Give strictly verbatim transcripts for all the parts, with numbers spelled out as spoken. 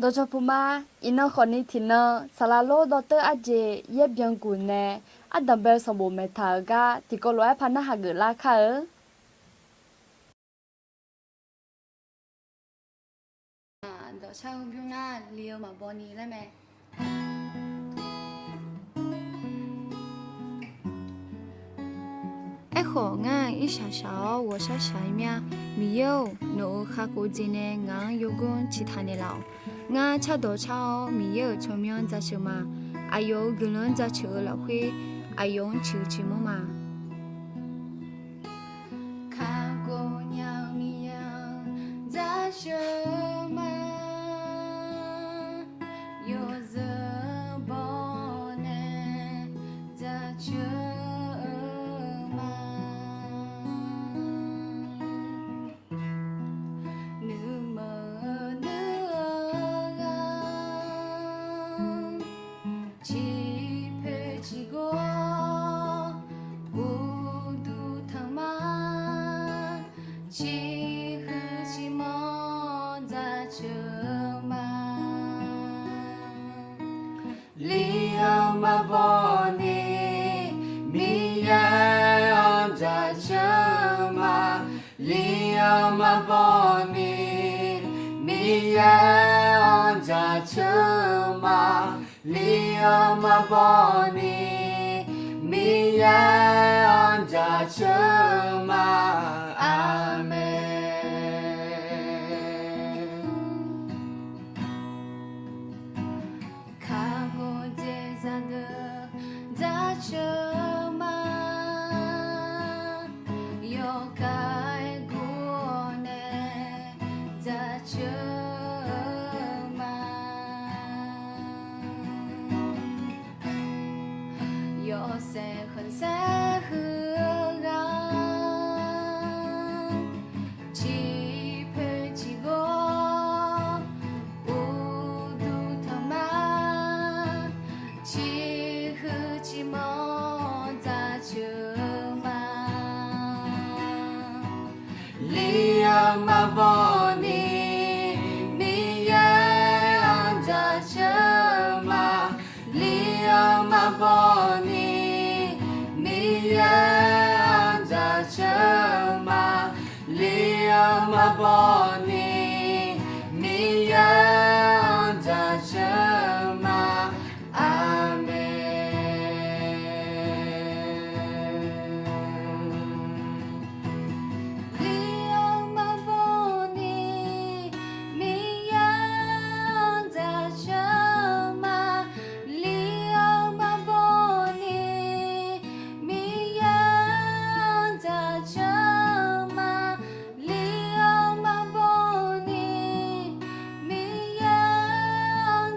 Dawqcawq puq ma. Iqnan khawfni tiqnan saqlaq lor dawrteur arjeq yaer byan guq nae ardanq bae-eu sanqbof maeqtaq-euq gar tiqkawv lof-aer par narhaq geuflar kar-eu. Dawqcar-eu bymr nar li-eu maqbaw ni laer mae. Aerkhawf, ngar-aq irshaq shaq-awr ghawqshar shaq-ir mir-a. Miqyaer-or, nawq-euq kakhof jeq nae ngaq-anr yawgor-anr ciqtaq naeq laf-awq. Ngar cardawq car-awr Miqyaer-euq tsawrmyanr-anr jaceuq ma. Aqyawf-euq guiqlanq-anr jaceuq-eu lafkhoer, aqyawf-anr ciqhuiq ciqmanr ma. Kakhof nya-eu Miqyaer-anr jaceuq ma. Yawzeu baw nae jaceuq-eu ma. Nuima nuighaq-anr ciqpoeq ciqgawr uqduq tanqma, ciqhuiq ciqmanr jaceuq ma. Li-eu maqbaw ni Miqyaer-anr jaceuq ma. Li-eu maqbaw ni Miqyaer-anr jaceuq ma. Li-eu maqbaw ni Miqyaer-anr jaceuq ma. Aqmeq. Kakhof jeq zaqdeuq jaceuq ma. Yawkaq-aer gur-awr nae jaceuq ma. Yawshaef khanqsaer huiq-eu ghaq-anr ciqpoeq ciqgawr uqduq tanqma, ciqhuiq ciqmanr jaceuq ma. Li-eu maqbaw ni Miqyaer-anr jaceuq ma. Li-eu maqbaw ni Miqyaer-anr jaceuq ma. Li-eu maqbaw ni Miqyaer-anr jaceuq ma. Aqmeq. Li-eu maqbaw ni Miqyaer-anr jaceuq ma. Li-eu maqbaw ni Miqyaer-anr jaceuq ma. Li-eu maqbaw ni Miqyaer-anr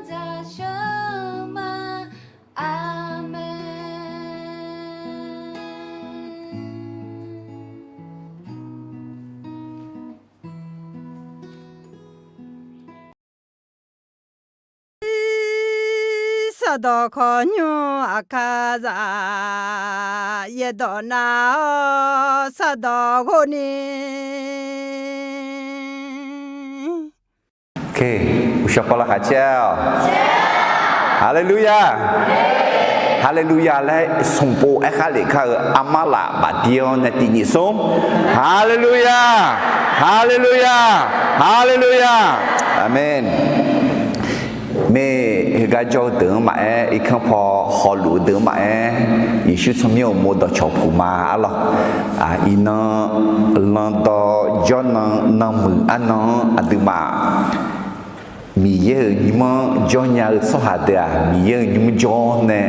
jaceuq ma. Aqmeq. Sardawq khawqnymr aqkar zaq, yaerdawq nar-awr sardawq ghov ni. Uqshaq pawv laqkhaq caer-awq. Haleluya. Haleluya laer sanqbof aerkhar lef kar-eu armar laf bafdir-awr nae tiqnyif smr. Haleluya. Haleluya. Haleluya. Aqmeq. Maeq heugar jawr-eu deuq-anr maqaer, irkanr paw hawluf-eu deuq-anr maqaer, Yeqsur tsawrmyanr uqmov dawqcawq puq ma arlawq. Iqnan landawv jawrnan nanmuiq arnan-anr aqduimaf Miqyaer-euq nymr-anr jawrnya-eu tsawrhaq deuq-aq, Miqyaer-euq nymr jawr nae,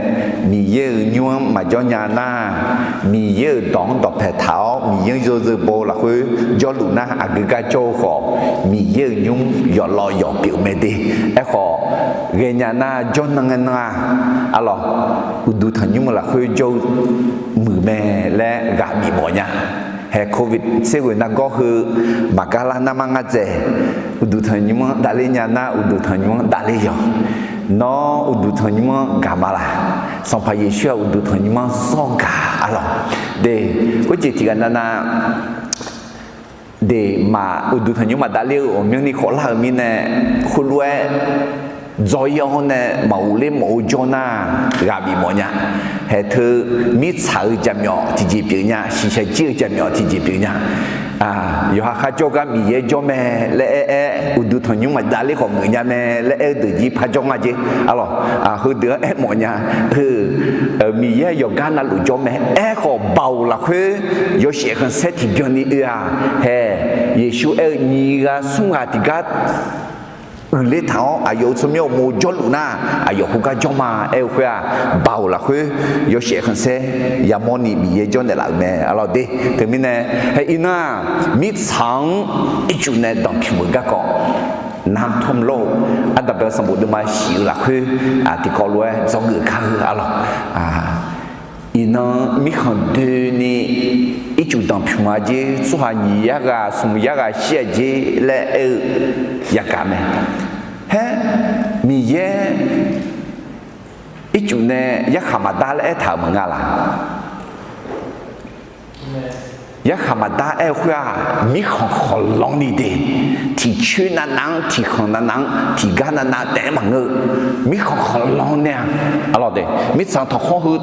Miqyaer-euq nymr-anr maqjawr nya nar, Miqyaer-euq dawq-anr dawqpae taq-awr Miqyaer-anr yawzeu baw-eu lafkhoer jawrluf nar, aqgeu gar jawr-eu khawf, Miqyaer-euq nymr yawqlawv yawq pyeuf mae de. Aerkhawf, ghaenya nar jawrnan ngae nan-aq, arlawq, uqduq tanqnymr-eu lafkhoer jawr-eu muiq mae laer ghaq bifmawf nya. Hae covid tser ghoeq nargawr heu maqgar lar narmar ngar dzaeq, uqduq tanqnymr-anr davler nya nar, uqduq tanqnymr-anr davler yawq. Nawr uqduq tanqnymr-anr gaq ma laq? Sanqpaq Yeqsur-aq uqduq tanqnymr-anr zawr gaq arlawq. De, khoerjeq tiqghaq navnav Deq maq uqduq tanqnymr maqdav ler-eu ghawqmyanrni khawf lar-euq mirnae, khoerlof-aer dzaw-ir-awr nae maqghofler mawf-eu jawr nar, ghaq bif mawf nya. Haeq teu mirtsaq-eu jaqmyawf tiqjeq pyeuf nya, shiqshaq jir-eu jaqmyawf tiqjeq pyeuf nya. Yawqha kharjawr gar Miqyaer jawr mae laer aer-aer, uqduq tanqnymr maqdav ler khawf geuf nya mae laer aer-eu deuq jir par jawr nga jer. Arlawq, heudeuq-anr aermawf nya. Heu, Miqyaer yawqgar navluf jawr mae. Aerkhawf, baoq lafkhoer yawshaef khanqsaer tiqbyan ni oe-aq, haeq, Yeqsur aer-eu nyiq ghaq smr ghaq tiqgar uiqler taq-awr, aqyawf-euq tsawrmyanr uqmov jawrluf nar, aqyawf khoergar jawr ma aer-eu khoer-aq, baoq lafkhoer yawshaef khanqsaer yamawrni Miqyaer jawrnaeq laf-euq mae. Arlawq de, teumirnae, haeq iqnan-aq, mirtsaq-anr ircuf nae danqpymq-euq garkawv, น้ำท่วมโลก Ardanqbae sanqbof deuvma shif-eu lafkhoer tiqkawv lof-aer dzawgeuf kar-eu. Arlawq, iqnan mirkhanq doeni ircuf danqpymq-a jer. Tsawrhaq nyiq yar ghaq smq yar ghaq shir-a jer laer aer-eu yagaq mae. Haer, Miqyaer ircuf nae yarkhaq maqdar laer aertaq-euq maqnga laq? Yarkhaq maqdar aer-eu khoer-aq, mirkhanq khanqlanr ni de, tiqcoer navnav-anr, tiqkhanq navnav-anr, tiqgar navnav taef-aer maqngeur-eu, mirkhanq khanqlanr nae-aq, arlawq de, mirtsaq tanqkhawr heu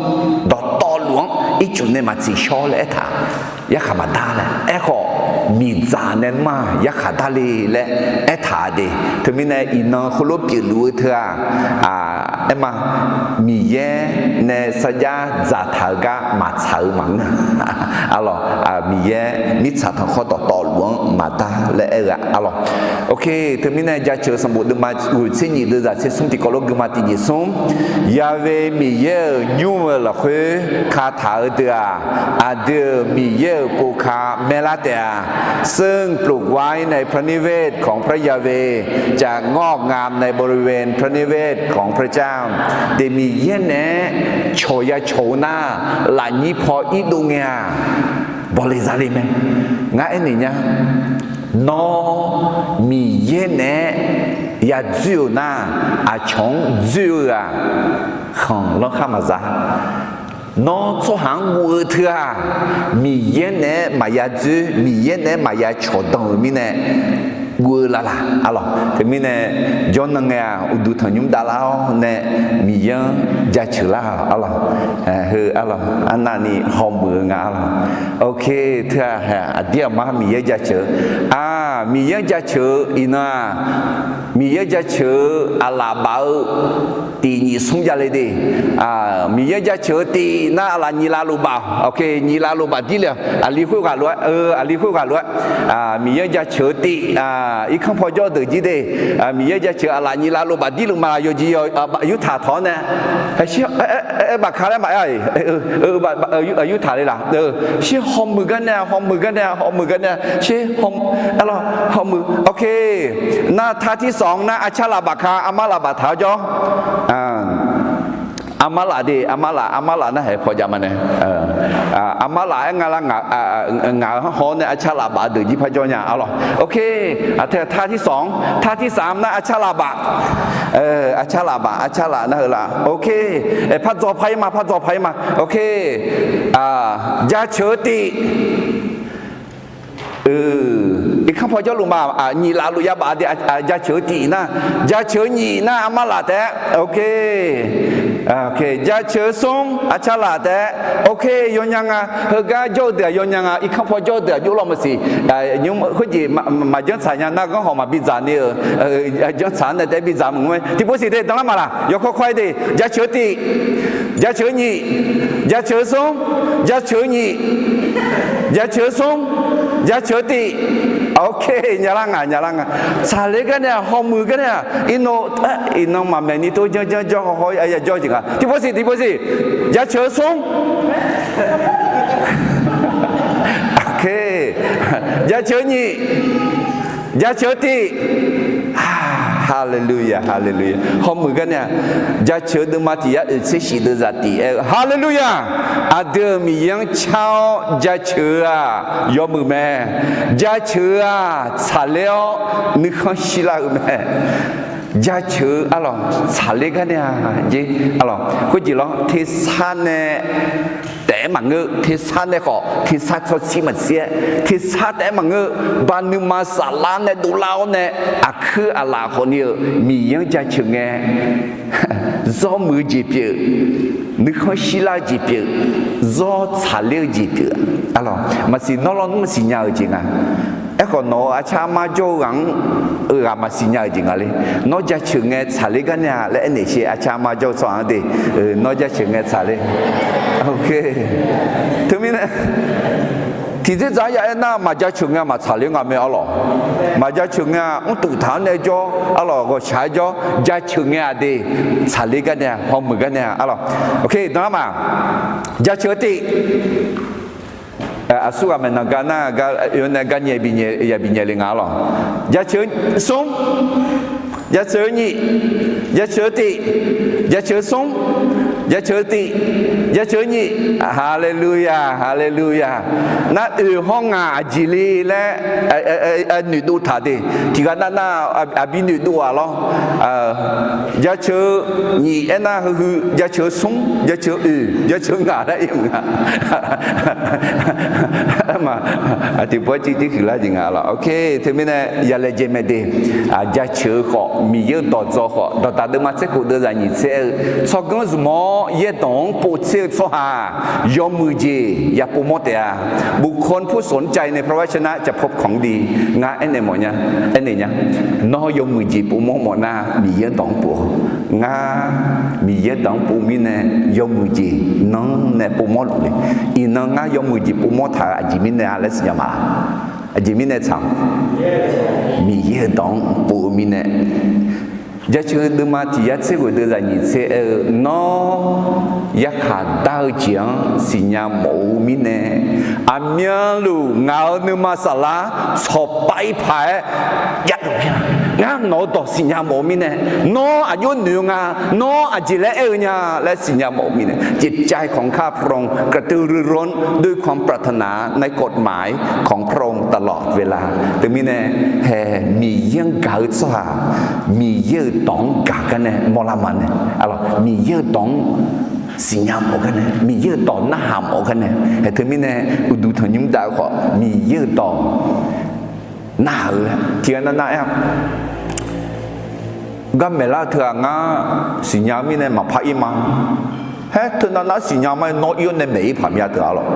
dawqtawvluf-anr ircuf nae maqtsiq shawr laer aertaq, yarkhaq maqdar laer. Aerkhawf, miqdzaq nae nar-aq yarkhaq darle laer aertaq-a de. Teumirnae iqnan heulof pyeufluf-eu teu-aq, aerma, Miqyaer nae sarjax dzaqtaq-eu gar maqtsaq-eu maqngeur. Arlawq, Miqyaer mirtsaq tanqkhawr dawqtawvluf-anr maqdar laer aer-eu-aq, arlawq. Ok, teumirnae jaceuq-eu sanqbof deuvma ghoeq tser nyiq deuvzaq tser smr tiqkawv lof guima tiqjeq smr, Ya've Miqyaer-euq nymr-eu lafkhoer kataq-eu deuq-aq, aqdui-euq Miqyaer-euq pov ka maerlar taef-a. ซึ่งปลูกไว้ในพระนิเวศของพระยาเวห์ จะงอกงามในบริเวณพระนิเวศของพระเจ้า Deq Miqyaer naeq-aer cawq ya cawq-eu nar, lafnyir paw irdov ngae-aq, bawle zale mae. Ngar aernaeq nya, nawr Miqyaer naeq-aer ya dzoer-euq nar, aqcawq-anr dzoer-eu-aq, khanqlanr khar maqza. Nawr tsawrhaq-anr guv-eu teu-aq, Miqyaer naeq-aer maqya dzoer, Miqyaer naeq-aer maqya cawqdan-euq mirnae guv-eu laf laf, arlawq. Teumirnae jawrnan ngae-aq, uqduq tanqnymr davlar-awr nae Miqyaer-anr jaceuq lar-awq, arlawq. Heu arlawq, arnavni hawmuiq-eu nga, arlawq. Ok, teu-aq, aqdir aqmar Miqyaer jaceuq-eu, a, Miqyaer-anr jaceuq-eu iqnan-aq, Miqyaer-anr jaceuq-eu aqlaf baf-eu tiq nyiq smr javle de. Miqyaer-anr jaceuq-eu tiq nar aqlaf nyiq laf lofbaf, ok, nyiq laf lofbaf dirle-aq, aqli khoerghaq lof-aer, eu, aqli khoerghaq lof-aer, Miqyaer-anr jaceuq-eu tiq, irkanr paw jawr deuq jir de. Miqyaer-anr jaceuq aqlaf nyiq laf lofbaf dirluf ma laf yawqjeq yawq, yurtaq tawq-awr nae, aer, aer, bafka laer maqaer-a, yurtaq le laf, shir hawmuiq gar nae-a, hawmuiq gar nae-a, hawmuiq gar nae-a, shir hawmuiq, arlawq, hawmuiq, ok. Nar ท่าที่สอง nar arcar laf bafka, armar laf baftaq-awr jawr. Armar laf de, armar laf, armar laf nar haeq paw jav ma nae. Armar laf-aer nga lar, ngaq-euq hanrhaw-awr nae arcar laf baf-eu deuq jir par jawr nya, arlawq. Ok, ท่าที่สอง, ท่าที่สาม nar arcar laf baf. Arcar laf baf, arcar laf nar heu laf. Ok, par dzaw par-ir ma, par dzaw par-ir ma. Ok, jaceuq-eu tiq. Irkanr paw jawrluf ma, nyiq laf luf yabaf de, jaceuq-eu tiq nar, jaceuq-eu nyiq nar armar laf taef-aer, ok. Jaceuq-eu smr arcar laf taef-aer, ok, yawnya nga. Heugar jawr-eu deuq-aq yawnya nga, irkanr paw jawr-eu deuq-aq jov law maqsiq. Khoerjeq maqjanr tsaq nya, narghanr hawq maqbi dzaq ni-euq, janr tsaq-anr nae taef-aer bi dzaq maqngeur-a. Tiqpov siq de, danlar maqlaq, yawkawr kawr-aer de, jaceuq-eu tiq, jaceuq-eu nyiq, jaceuq-eu smr, jaceuq-eu nyiq, jaceuq-eu smr, jaceuq-eu tiq. Ok, nyalar nga, nyalar nga. Tsaqler gar nae-aq, hawmuiq gar nae-aq, iqnan, iqnan maqmaeq ni tov janr janr jawr haw haw-ir ya jawr jeq nga. Tiqpov siq, tiqpov siq, jaceuq-eu smr. Ok, jaceuq-eu nyiq, jaceuq-eu tiq. Haleluya, haleluya. Hawmuiq gar nae-aq, jaceuq-eu deuvma tiq yar oeq tser shif deuvzaq tiq aer-eu, haleluya. Aqdui-euq Miqyaer-anr car-awr jaceuq-eu-aq yawmuiq mae. Jaceuq-eu-aq tsaqler-awr nuikhanr shirlar-eu mae. Jaceuq-eu arlawq tsaqler gar nae-a jer arlawq khoerjeq lawr, tersar nae taef-aer maqngeur, tersar nae khawf tersar tsawrtsir maqtsir-aer, tersar taef-aer maqngeur, baqnuima saflar nae dovlar-awr nae aqkuir aqlaf khawfni-euq Miqyaer-anr jaceuq ngae, zawr muiq-eu jeq pyeuf, nuikhanr shirlar-eu jeq pyeuf, zawr tsaqler-eu jeq pyeuf, arlawq maqsiq, nawr lawnmr maqsiq nya-euq jeq nga. Aerkhawf nawq-euq arcar armar jawr-eu ghaq-anr-eu ghaq maqsiq nya-euq jeq nga le. Nawr jaceuq ngae tsaqler gar nae-a laer aernaeq sher, arcar armar jawr-eu tsawrhaq-anr de, nawr jaceuq ngae tsaqler. Teumirnae tiqdzer dzaq-anr ya aer nar, maqjaceuq ngae maqtsaqler nga mae arlawq. Maqjaceuq ngae-aq mrtuf taq-anr nae jawr arlawq, ghawqshaq-aer jawr, jaceuq ngae-aq de, tsaqler gar nae-a, hawmuiq gar nae-a arlawq. Danarma jaceuq-eu tiv, aqsur ghaq maeqnan gar nar, oe nae gar nyae bi nyae, ya bi nyae le nga arlawq. Jaceuq-eu smr, jaceuq-eu nyiq, jaceuq-eu tiv, jaceuq-eu smr, jaceuq-eu tiv, jaceuq-eu nyiq. Haleluya, haleluya. Nar oeq hawr ngaq aqjeq le laer noeqdov taq de. Tiqghaq navnav aqbi noeqdov-aq lawr. Jaceuq-eu nyiq aernar, heu jaceuq-eu smr, jaceuq-eu oeq, jaceuq-eu ngaq laer ir-eu nga. Maq, tiqpov-aer civ jir huiqlar jeq nga lawr. Teumirnae yalaejae mae de. Jaceuq-eu khawf Miqyaer-euq dawqdzaw khawf, dawqdaq deuvma tser khof deuv zaq nyiq tser-eu tsawrganr zmq-awr yaerdawq-anr pov tser-eu tsawrhaq yawmuiq jeq ya povmawr taef-a. บุคคลผู้สนใจในพระวจนะจะพบของดี Ngar aernaeq mawf nya, aernaeq nya. Nawr yawmuiq jeq povmawr mawf nar Miqyaer dawq-anr pov-awq. Ngar Miqyaer dawq-anr pov mirnae yawmuiq jeq nanr nae povmawr luf le. Iqnan ngar yawmuiq jeq povmawr taq-euq aqjeq mirnae-a laer siqnya ma. Aqjeq mirnae tsaq, Miqyaer-euq dawq-anr pov-eu mirnae. Jaceuq-eu deuvma tiq yar tser ghoeq deuv zaq nyiq tser aer-eu, Nawr yarkhaq dar-eu jeq-anr siqnya mawf-eu mirnae, aqmyanluf ngaq-euq nuima saflar tsawqpav ir paq-aer javluf mir-a. Ngar nawq-eu dawq siqnya mawf-eu mirnae, Nawr aqjox noeq-eu nga, Nawr aqjeq laer aer-eu nya laer siqnya mawf-eu mirnae, jeqcav ของข้าพระองค์ กระตือรือร้นด้วยความปรารถนาในกฎหมายของพระองค์ตลอดเวลา Teumirnae hae, Miqyaer-anr gaq-eu tsawrhaq Miqyaer-euq dawq-anr gaq gar nae mawrlar ma nae, Miqyaer-euq dawq-anr siqnya mawf gar nae, Miqyaer-euq dawq narhaq mawf gar nae, hae teumirnae uqduq tanqnymr dav-eu khawf Miqyaer-euq dawq narhaq-eu laer tiqghaq navnav aer-a. Garmaeq lar-eu teughaq ngar siqnya-eu mirnae maqpar ir ma. Haer teunav nar siqnya ma-aer nawr ir-awr nae maeq ir paq mya teughaq lawq.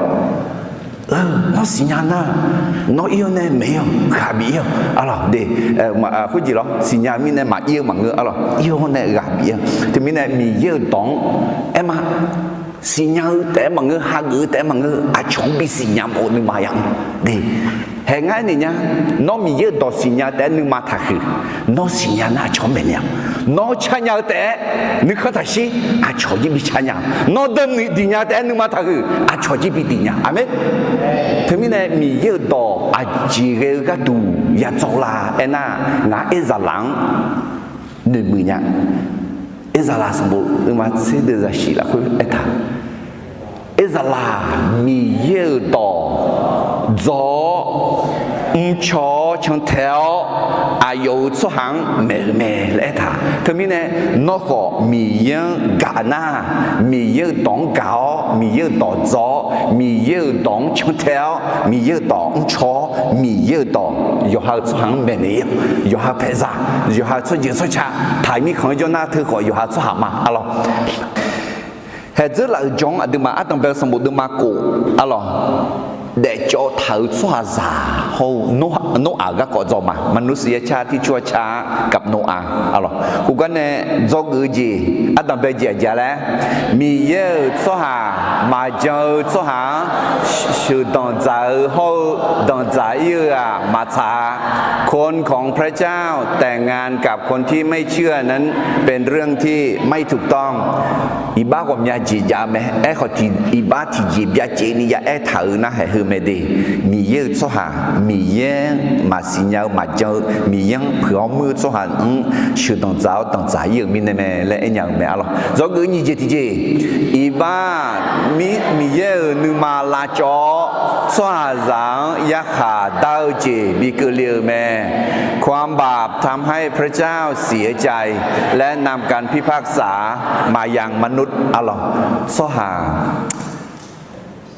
Nawr siqnya nar, nawr ir-awr nae maeq ir-awq, ghaq bif ir-awq arlawq de. Khoerjeq lawr, siqnya mirnae maqir-eu maqngeur arlawq, ir-awr nae ghaq bif ir-awq. Teumirnae Miqyaer-euq dawq-anr aer ma. Siqnya-eu taef-aer maqngeur, hageuf-eu taef-aer maqngeur, aqcawq-anr bisiqnya mawf-eu nuima ya de. Hae ngar aernaeq nya, nawr Miqyaer-euq dawq siqnya taef-aer nuima taqhuiq, nawr siqnya nar aqcawq-anr maeqnaeq-awq. Nawr carnya-eu taef-aer nuikhanr taqshir, aqcawq jir bi carnya-awq. Nawr deuv muiq diqnya taef-aer nuima taqhuiq, aqcawq jir bi diqnya. Aqmeq. Teumirnae Miqyaer-euq dawq aqjeq ghae-eu gharduq ya dzawr la aernar, ngaq Aerzaqlaq-anr noeqmuiq nya. Aerzaqlaq sanqbof nuima tser deuv zaqsiq lafkhoer aertaq, Aerzaqlaq Miqyaer-euq dawq dzaw-awr, mrcaw-awr cantae-awr, aqyawf-euq tsawrhaq-anr maeq-euq mae laer aertaq. Teumirnae nawr khawf Miqyaer-anr gaq nar, Miqyaer-euq dawq-anr gaq-awr, Miqyaer-euq dawq dzaw-awr, Miqyaer-euq dawq-anr cantae-awr, Miqyaer-euq dawq mrcaw-awr, Miqyaer-euq dawq yawqha-euq tsawrhaq-anr maeqnaeq ir-awq. Yawqha paeqzaq, yawqha-euq tsawrjeuq tsawrca taq-euq mirkhanq-anr jawr nar teukhawf yawqha tsawrhaq ma arlawq. Haeqdzeur laf-euq jawr-anr aqduimaf ardanqbae-eu sanqbof deuvma khof arlawq, daefcawv taq-euq tsawrhaqzaq hawr-eu Noraq-euq garkawv dzaw ma. มนุษยชาติที่ชั่วช้ากับโนอาห์ arlawq. Khoergar nae dzawgeuf-eu jeq ardanqbae jeq aqjeq laer, Miqyaer-euq tsawrhaq maqjan-eu tsawrhaq-anr sheuqdanq dzaq-eu hawr-eu danqdzaq ir-eu-aq maqtsaq-a. คนของพระเจ้าแต่งงานกับคนที่ไม่เชื่อนั้นเป็นเรื่องที่ไม่ถูกต้อง Iqbax ghawqmya jeq jav mae. Aerkhawf iqbax tiqjeq byacaevni ya aertaq-euq nar haeq heu mae de. Miqyaer-euq tsawrhaq, Miqyaer-anr maqsiq nya-eu maqjan-eu, Miqyaer-anr puiq-awr muir-eu tsawrhaq-anr sheuqdanq dzaq-awr danqdzaq ir-euq mirnae mae laer aernya-euq mae arlawq. Dzawgeuf nyiq jeq tiqjeq, iqbax Miqyaer-euq nuima lavcawv-awr Tsawrhaqzaq-anr yarkhaq dar-eu jeq bi keuvle-eu mae. ความบาปทำให้พระเจ้าเสียใจ และนำการพิพากษามายังมนุษย์ arlawq. Tsawrhaq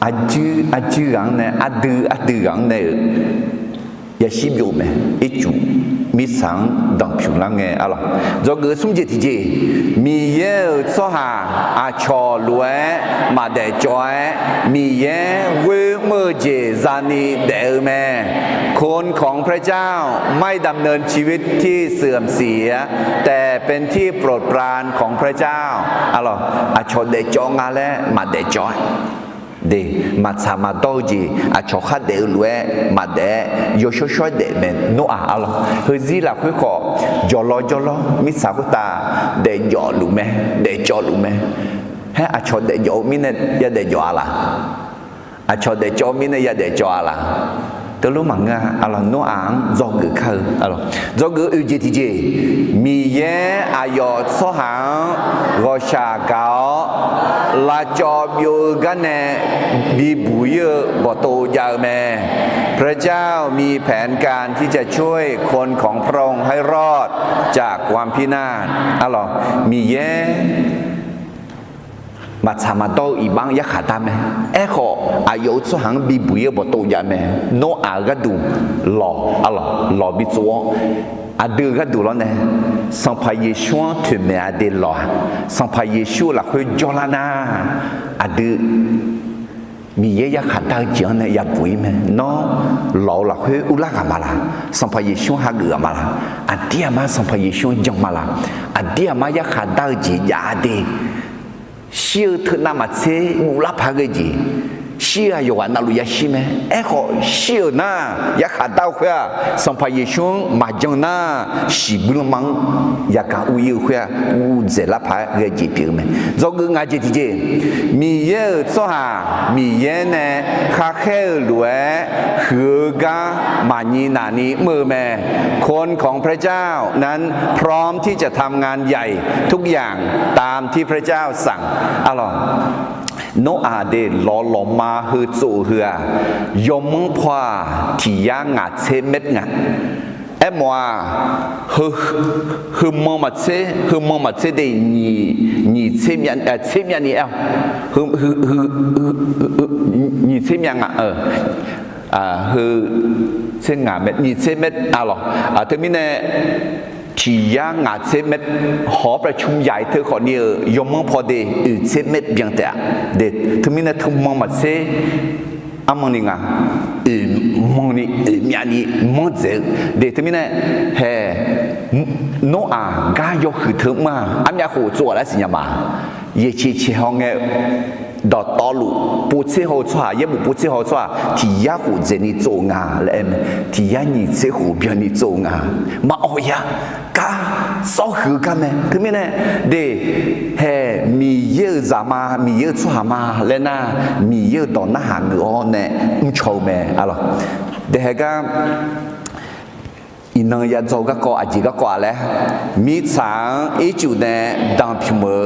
aqjuir aqjuir ghaq-anr nae, ardui ardui ghaq-anr nae-euq yashir byov mae. Ircuf mirtsaq-anr danqpymq lar ngae, arlawq. Dzawgeuf smr jeq tiqjeq, Miqyaer-euq tsawrhaq aqcawq lof-aer maqdaef cawv-aer, Miqyaer ghoer mr-eu jeq zani daef-eu mae. คนของพระเจ้าไม่ดำเนินชีวิตที่เสื่อมเสีย แต่เป็นที่โปรดปรานของพระเจ้า arlawq. Aqcawq daef cawv nga laer maqdaef cawv-aer, de, maqtsaq maqdawr-eu jeq aqcawq khar daef-eu lof-aer maqdaef-aer yawshawr shawr-aer daef mae. Noraq, arlawq, heuzir lafkhoer khawf jawrlawr jawrlawr mirtsaq khoertav daefjawf luf mae, daefcawv luf mae. Haer aqcawq daefjawf-eu mirnae yadaef jawf-a laq? Aqcawq daefcawv-eu mirnae yadaef cawv-a laq? Teulof maqngeur-a, arlawq. Noraq-anr dzawgeuf kar-eu, arlawq. Dzawgeuf oeq jeq tiqjeq, Miqyaer aqyawf tsawrhaq-anr ghawqshaq gaq-awr lavcawv byov-eu garnae bibuq ir-eu bawqtov jav-eu mae. พระเจ้ามีแผนการที่จะช่วยคนของพระองค์ให้รอดจากความพินาศ Arlawq, Miqyaer maqtsaq maqdawr-eu iqbax-anr yarkhaq dar mae. Aerkhawf, aqyawf-euq tsawrhaq-anr bibuq ir-eu bawqtov jav mae. Noraq-euq gharduq lawq, arlawq, lawq bitsov-awr, aqdui-euq gharduq lawrnae, Sanqpaq Yeqsur-anr toeqmaeq-a de lawq-aq, Sanqpaq Yeqsur-euq lafkhoer jawrlar nar, aqdui Miqyaer yarkhaq dar-eu jeq-anr nae yabuq ir mae. Nawr lawq-eu lafkhoer urlar ghaq ma laq? Sanqpaq Yeqsur-anr hageuf ghaq ma laq? Aqdir aqmar Sanqpaq Yeqsur-anr jan ma laq? Aqdir aqmar yarkhaq dar-eu jeq jav-a de. Shir-eu teunav maqtser guvlar paq ghae jeq, shir-eu aqyawf ghaq navluf yashir mae. Aerkhawf, shir-euq nar, yarkhaq dar-eu khoer-aq, Sanqpaq Yeqsur-anr maqjan nar, shiqbuir lanma-anr yagaq ur ir-eu khoer-aq, guv dzaeqlar paq-aer ghae jeq pyeuf-eu mae. Dzawgeuf ngaq jeq tiqjeq, Miqyaer-euq tsawrhaq Miqyaer nae khar khaer-eu lof-aer huiq-eu gar maqnyi nafni mr-eu mae. คนของพระเจ้านั้นพร้อมที่จะทำงานใหญ่ทุกอย่างตามที่พระเจ้าสั่ง Arlawq, Noraq de lawq lawqma heu tsov-eu heu-aq, yawmanr paw-aq tiq yar ngaq tser เมตร nga. Aermawf-aq, heu, heu manq maqtser, heu manq maqtser de nyiq, nyiq tser myav, tser myavni aer-awq. Heu, heu, nyiq tser myav nga, heu, tser ngaq เมตร, nyiq tser เมตร arlawq. Teumirnae tiq yar ngaq tser เมตร, hawq-awr ประชุมใหญ่ teu khawfni-euq yawmanr paw de oeq tser เมตร byan taef-a. De, teumirnae teu manq maqtser, armanrni nga, oeq manqni oeq myavni manr dzaeq-eu. De, teumirnae hae, Noraq gar yawhuiq teu mr-aq, armyav khof tsov-aq laer siqnya ma. Yaeqceq ceq haw ngae, dawqtawvluf povtser haw-eu tsawrhaq, yaerbof povtser haw-eu tsawrhaq tiq yar khof dzaeqni tsov-eu nga laer aer mae. Tiq yar nyiq tser khof byanni tsov-eu nga. Maqawq ya, gar, sawr huiq-eu gar mae. Teumirnae, de, hae, Miqyaer-euq zaq ma, Miqyaer-euq tsawrhaq ma laer nar, Miqyaer-euq dawq narhaq geuf-awr nae mrcaw-eu mae, arlawq. De, hae gar iqnan yadzaw-eu garkawv aqjeq garkawv-a laer, mirtsaq-anr ircuf nae danqpymq-eu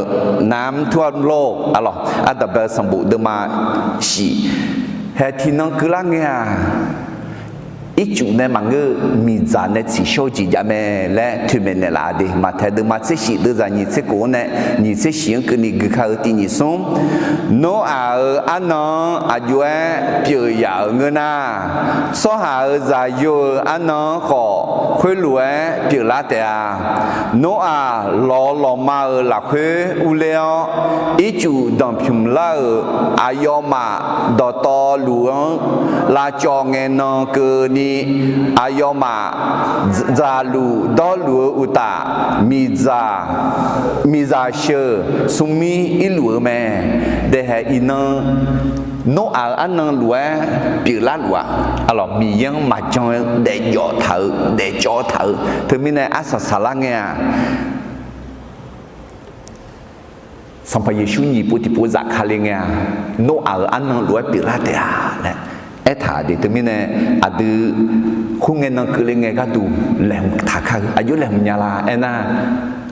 น้ำท่วมโลก arlawq, ardanqbae-eu sanqbof deuvma shif, hae tiqnan keuvlar ngae-aq, ircuf nae maqngeur-eu miqdzaq nae tsiqshawr-eu jeq jav mae laer toeqmaeq naeqlaf-a de. Maqtaeq deuvma tser shif deuvzaq nyiq tser khof-anr nae nyiq tser shif-anr keuvni gui kar-eu tiq nyiq smr, Noraq-euq arnan-anr aqjox-aer pyeuf yaf-euq ngeur nar, tsawrhaq-euq zaqyo-euq arnan-anr khawf khoerlof-aer pyeuflar taef-a. Noraq lawq lawqma-euq lafkhoer urler-awr, ircuf danqpymq lar-euq aqyawfmaf dawqtawvluf-anr lavcawv ngae nan keuvni, aqyawfmaf dzaqluf dawrluf-eu uqtaf, miqdzaq, miqdzaq sheuq smrmir irluf-eu mae. Daehae iqnan Noraq-euq arnan lof-aer pyeuflar luf-aq, arlawq, Miqyaer-anr maqjan-eu daefjawf taq-eu daefcawv taq-eu teumirnae arsaq saqlar ngae-aq, Sanqpaq Yeqsur nyiq pov tiqpov zafkale ngae-aq, Noraq-euq arnan lof-aer pyeuflar taef-a laer aertaq de. Teumirnae aqdui khoerngae nan keuvle ngae gharduq laeqhmq taq kar-eu aqjox laeqhmq nya la aernar,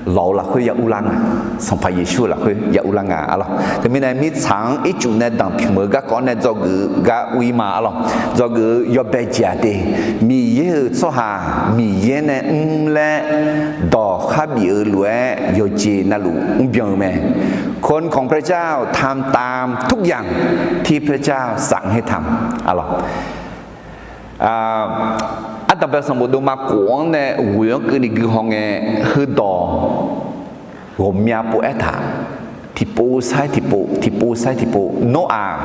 lawq-eu lafkhoer ya urlar nga. Sanqpaq Yeqsur-eu lafkhoer ya urlar nga arlawq. Teumirnae mirtsaq-anr ircuf nae danqpymq-eu garkawv nae dzawgeuf-eu gar ur-ir ma arlawq. Dzawgeuf-eu yawbae jeq-aq de, Miqyaer-euq tsawrhaq Miqyaer nae mr laer dawq khar bif-eu lof-aer yawqjeq navluf mrbyan-eu mae. คนของพระเจ้าทำตามทุกอย่างที่พระเจ้าสั่งให้ทำ arlawq. Ardanqbae sanqbof deuvma khof-anr nae ghoeq-anr keuvni gui hawngae, heudawq ghawqmya pov-aer taq, tiqpov sair tiqpov, tiqpov sair tiqpov, Noraq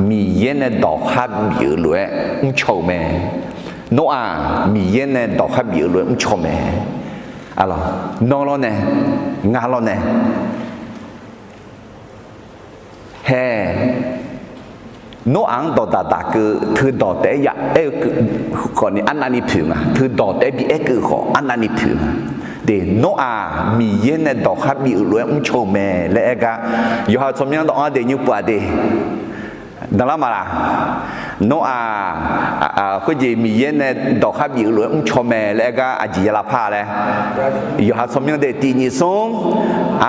Miqyaer nae dawq khar bif-eu lof-aer mrcaw-euq mae. Noraq Miqyaer nae dawq khar bif-eu lof-aer mrcaw mae. Arlawq, nawr lawrnae, ngar lawrnae, hae, Noraq-anr dawqdaq daq keuv teudawq taef-aer ya aer-eu keuv khawfni arnavni poeq nga. Teudawq taef-aer bi aer keuv khawf arnavni poeq nga. De, Noraq Miqyaer nae dawq khar bif-eu lof-aer mrcaw-euq mae laer aer gar, yawqha tsawrmyanr dawq-anr daefnymr puq-aq de. Danqlar maqlaq? Noraq khoerjeq Miqyaer nae dawq khar bif-eu lof-aer mrcaw mae laer aer gar aqjeq ya lavpar laer? Yawqha tsawrmyanr de tiq nyiq smr,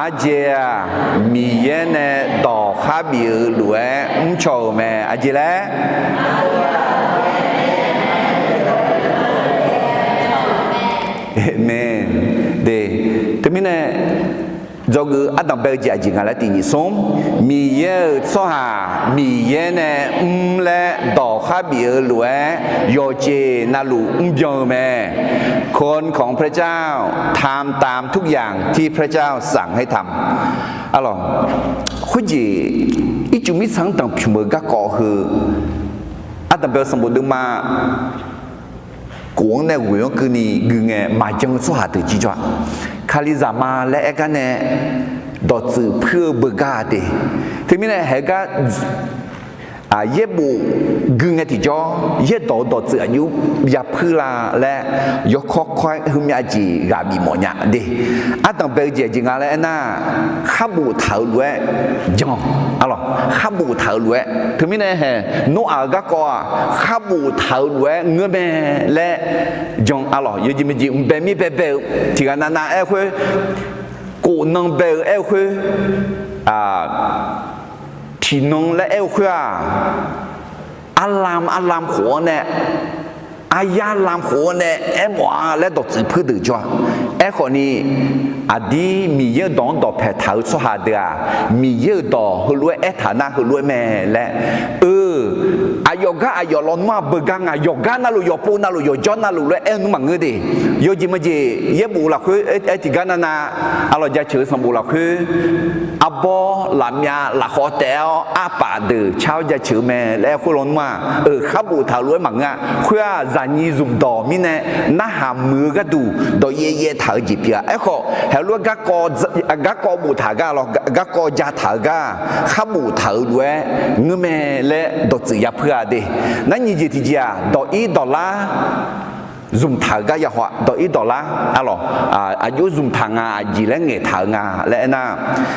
aqjeq-aq Miqyaer nae dawq khar bif-eu lof-aer mrcaw-euq mae. Aqjeq laer? Aqmeq. De, teumirnae dzawgeuf-eu ardanqbae-eu jeq aqjeq nga laer tiq nyiq smr, Miqyaer-euq tsawrhaq Miqyaer nae mr laer dawq khar bif-eu lof-aer yawqjeq navluf mrbyan-eu mae. คนของพระเจ้าทำตามทุกอย่างที่พระเจ้าสั่งให้ทำ arlawq. Khoerjeq ircuf mirtsaq-anr danqpymq-eu garkawv heu, ardanqbae-eu sanqbof deuvma khof-anr nae ghoeq-anr keuvni gui ngae maqjan-eu tsawrhaq deuq jir jawr-aq, Kalizaq ma laer aer gar nae dawqtsuif puir-eu beugar-a de. Teumirnae haegar yaerbof gui ngae tiqjawr, yaerdawq-eu dawqtsuif aqjox ya puir la laer yawkawr kawr-aer heumyav jeq ghaq bif mawf nya de. Ardanqbae-eu jeq aqjeq nga laer aernar, khar boftaq-euq lof-aer jan, arlawq, khar boftaq-euq lof-aer. Teumirnae hae, Noraq-euq garkawv-aq khar boftaq-euq lof-aer ngeur mae laer jan, arlawq. Yawjeq maqjeq mqbae mir baebae-eu tiqghaq navnav aer-eu khoer, kof nan bae-eu aer-eu khoer, tiqnan laer aer-eu khoer-aq, arlam arlam khof-anr nae, aryar lam khof-anr nae aermawf-a laer dawqtsuif puir deuq jawr-a. Aerkhawfni, aqdir Miqyaer-euq dawq-anr dawqpae taq-eu tsawrhaq deuq-aq, Miqyaer-euq dawq heulof-aer aertaq nar heulof-aer mae laer, eu, aqyawf gar aqyawf lawnmr-aq beugar ngaq, yawqgar navluf yawqpov navluf yawqjawr navluf lof-aer aer-eu nmr maqngeur de. Yawjeq maqjeq yaerbof lafkhoer aer tiqgar navnav, arlawq, jaceuq-eu sanqbof lafkhoer, arbawr lafmyav lafkhawf taef-awr arpaf deuq car-awr jaceuq-eu mae laer aer khoer lawnmr-aq, eu, khar boftaq-euq lof-aer maqngeur-a. Khoer-aq zaqnyiq zmqdawq mirnae narhaq muiq-eu gharduq dawqyaev yaev taq-eu jeq pyeuf-a. Aerkhawf, heulof-aer garkawv boftaq gar, garkawv jataq-eu gar, khar boftaq-euq lof-aer ngeur mae laer dawqtsuif ya puir-a de. Nar nyiq jeq tiqjeq-aq, dawq ir dawq lar zmqtaq-euq gar ya haw-a. Dawq ir dawq lar, arlawq, aqjox zmqtaq nga, aqjeq laer ngaeqtaq-euq nga laer aernar,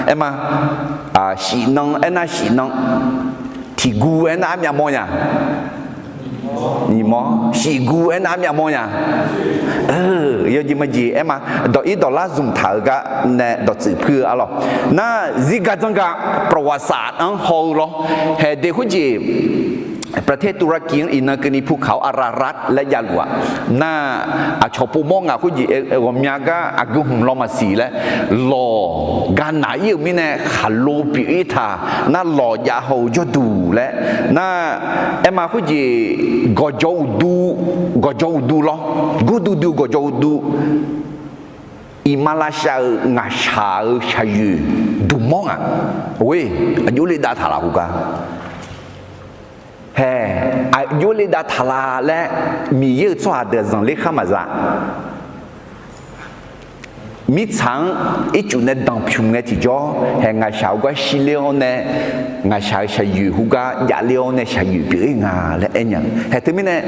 aerma, shif nan aernar shif nan, tiq gu aernar armyav mawr nya, nyiq mawr, shif gu aernar armyav mawr nya. Yawjeq maqjeq aerma, dawq ir dawq lar zmqtaq-euq gar nae dawqtsuif puir-eu arlawq. Nar zirgar dzanrgar ประวัติศาสตร์-anr haw-eu lawr, haeq de khoerjeq ประเทศตุรกี-anr iqnan keuvni ภูเขาอารารัต laer javluf-aq, nar aqcawq povmawr ngaq khoerjeq ghawqmya gar aqgeu hmq law maqsiq laer, lawq ga naq ir-euq mirnae khaqlo pyeuf ir taq, nar lawq jav haw-eu jawrduq laer, nar aerma khoerjeq gawqjawq uqdu, gawqjawq uqdu lawr, gurdur dui-eu gawqjawq uqdu, iqmalavshav-euq ngaqshaq-euq shaqyoeq duqmawr ngaq, oe, aqjox le dav taq laf heugar. Hae, aqjox le dav taq laf laer Miqyaer-euq tsawrhaq deuq zanqler khar maqza. Mirtsaq-anr ircuf nae danqpymq ngae tiqjawr, hae ngaqshaq heugar shirler-awr nae, ngaqshaq-euq shaqyoeq heugar javler-awr nae shaqyoeq pyeuf-ir nga laer aer nya. Hae teumirnae,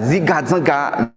zirgar dzanrgar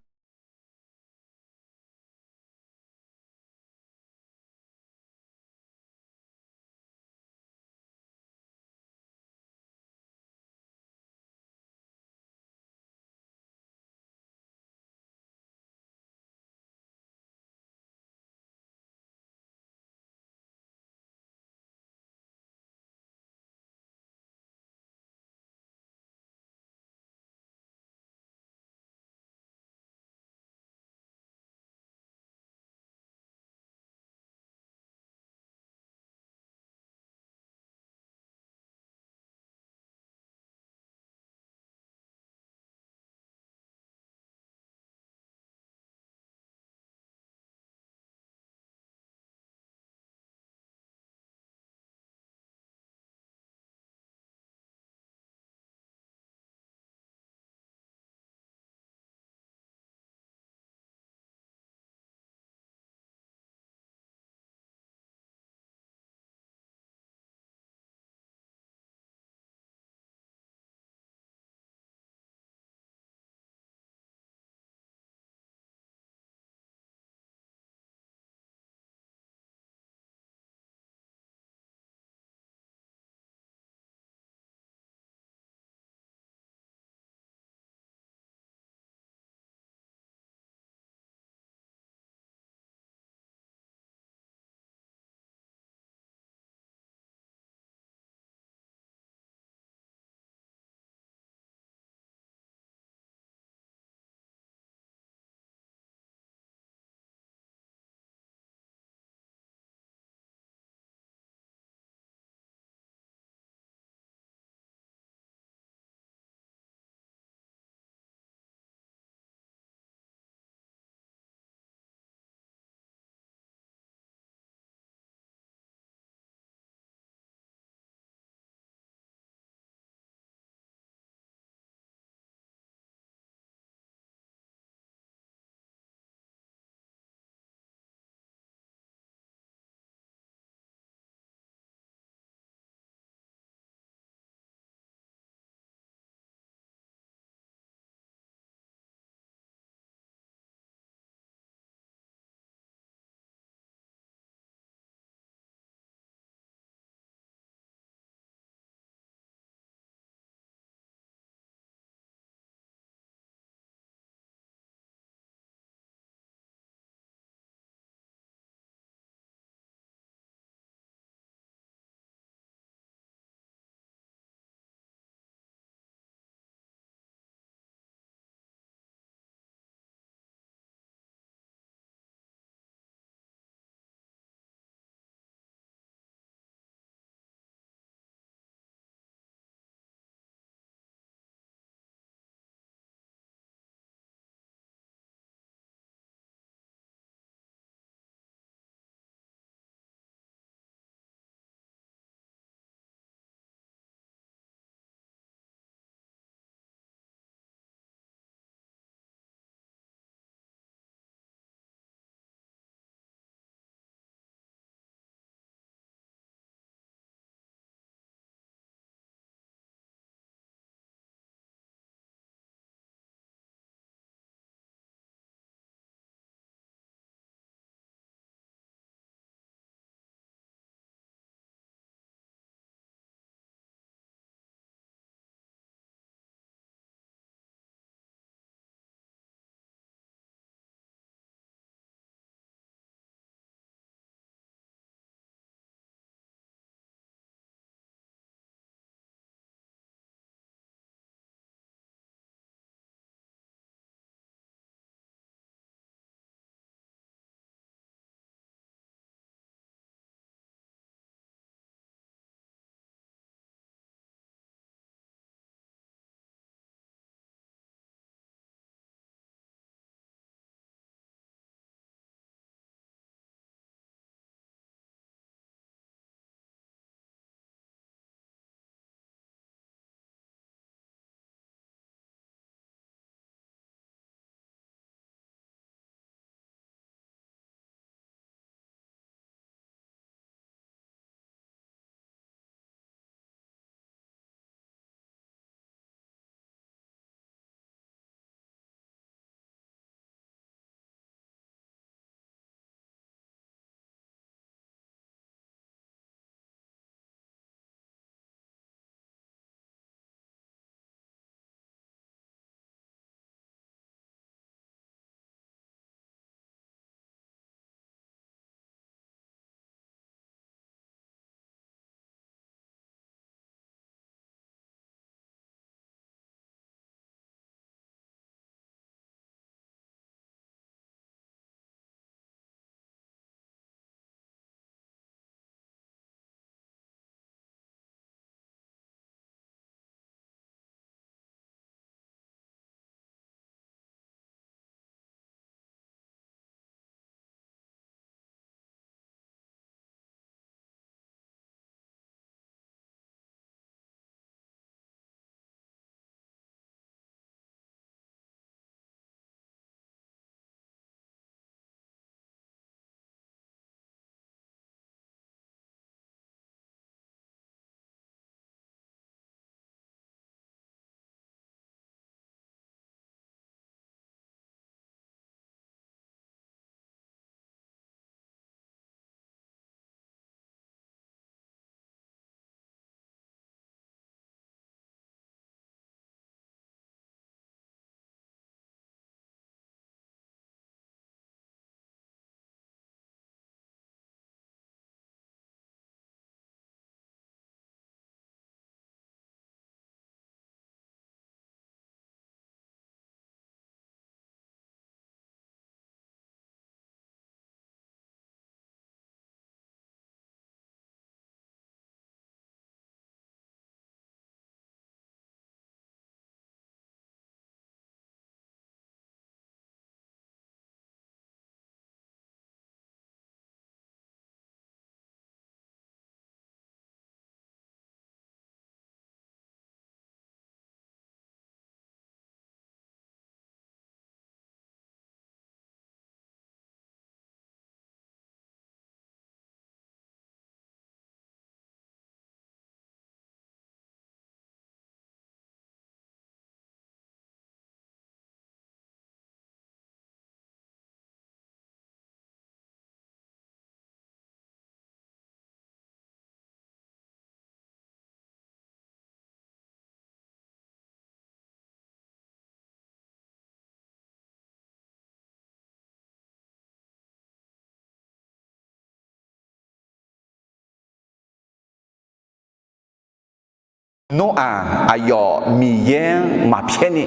Noraq aqyawf Miqyaer-anr maqpyaer ni,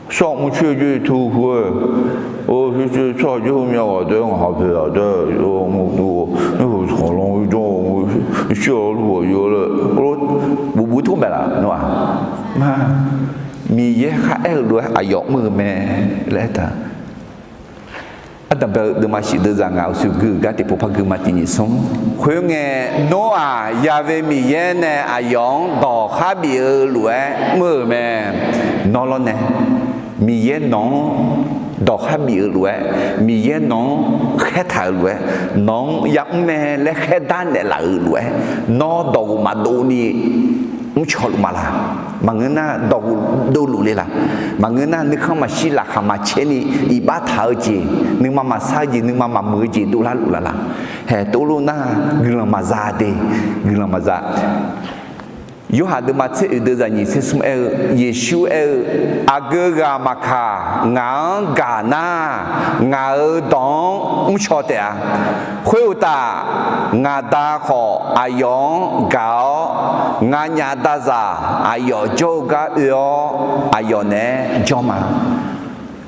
tsawrhaq mrcoer jawr-eu tu hu-eu, or, coer coer tsawrhaq jawr-eu myav ghaq deuq-aer ngaq ha poeq ghaq deuq, or, nymrhuq khawqlan jawr-eu, shir-awr luf-awq yawlae, or, buf buf tmr bae laf Noraq. Miqyaer kharaer-eu lof-aer aqyawf mr-eu mae laer aertaq. Ardanqbae-eu deuvma shif deuvzaq ngaq-euq suqgui-euq gar tiqpov par gui ma tiq nyiq smr. Khoerngae, Noraq yave Miqyaer nae aqyawf-anr dawqkhar bif-eu lof-aer mr-euq mae. Nawr lawrnae, Miqyaer nawq-anr dawqkhar bif-eu lof-aer, Miqyaer nawq-anr khaertaq-euq lof-aer, nawq-anr yamr mae laer khaerdar naeqlaf-euq lof-aer, nawr dawqghof maqdov ni mrcaw luf ma laq? Maqngeur nar dawqghof dovluf le laq? Maqngeur nar nuikhanr maqshir laqkhaq maqcaer ni iqbax taq-eu jeq, nuima maqsar-eu jeq, nuima maqmuiq-eu jeq dovlar luf laf laq? Haeq tov lof nar guiqlanq maqza de, guiqlanq maqza. Yorhaq deuvma tser oeq deuvzaq nyiq tser smr aer-eu, Yeqsur aer-eu, Aqgeu ghaq maqkaq ngaq-anr gaq nar, ngaq-euq dawq-anr mrcaw taef-a. Khoeruqtaf, ngaq Da khawf aqyawf-anr gaq-awr, nganyaf dazaq aqyawf jawr-eu gar oe-awr, aqyawf naeq-aer jawr ma.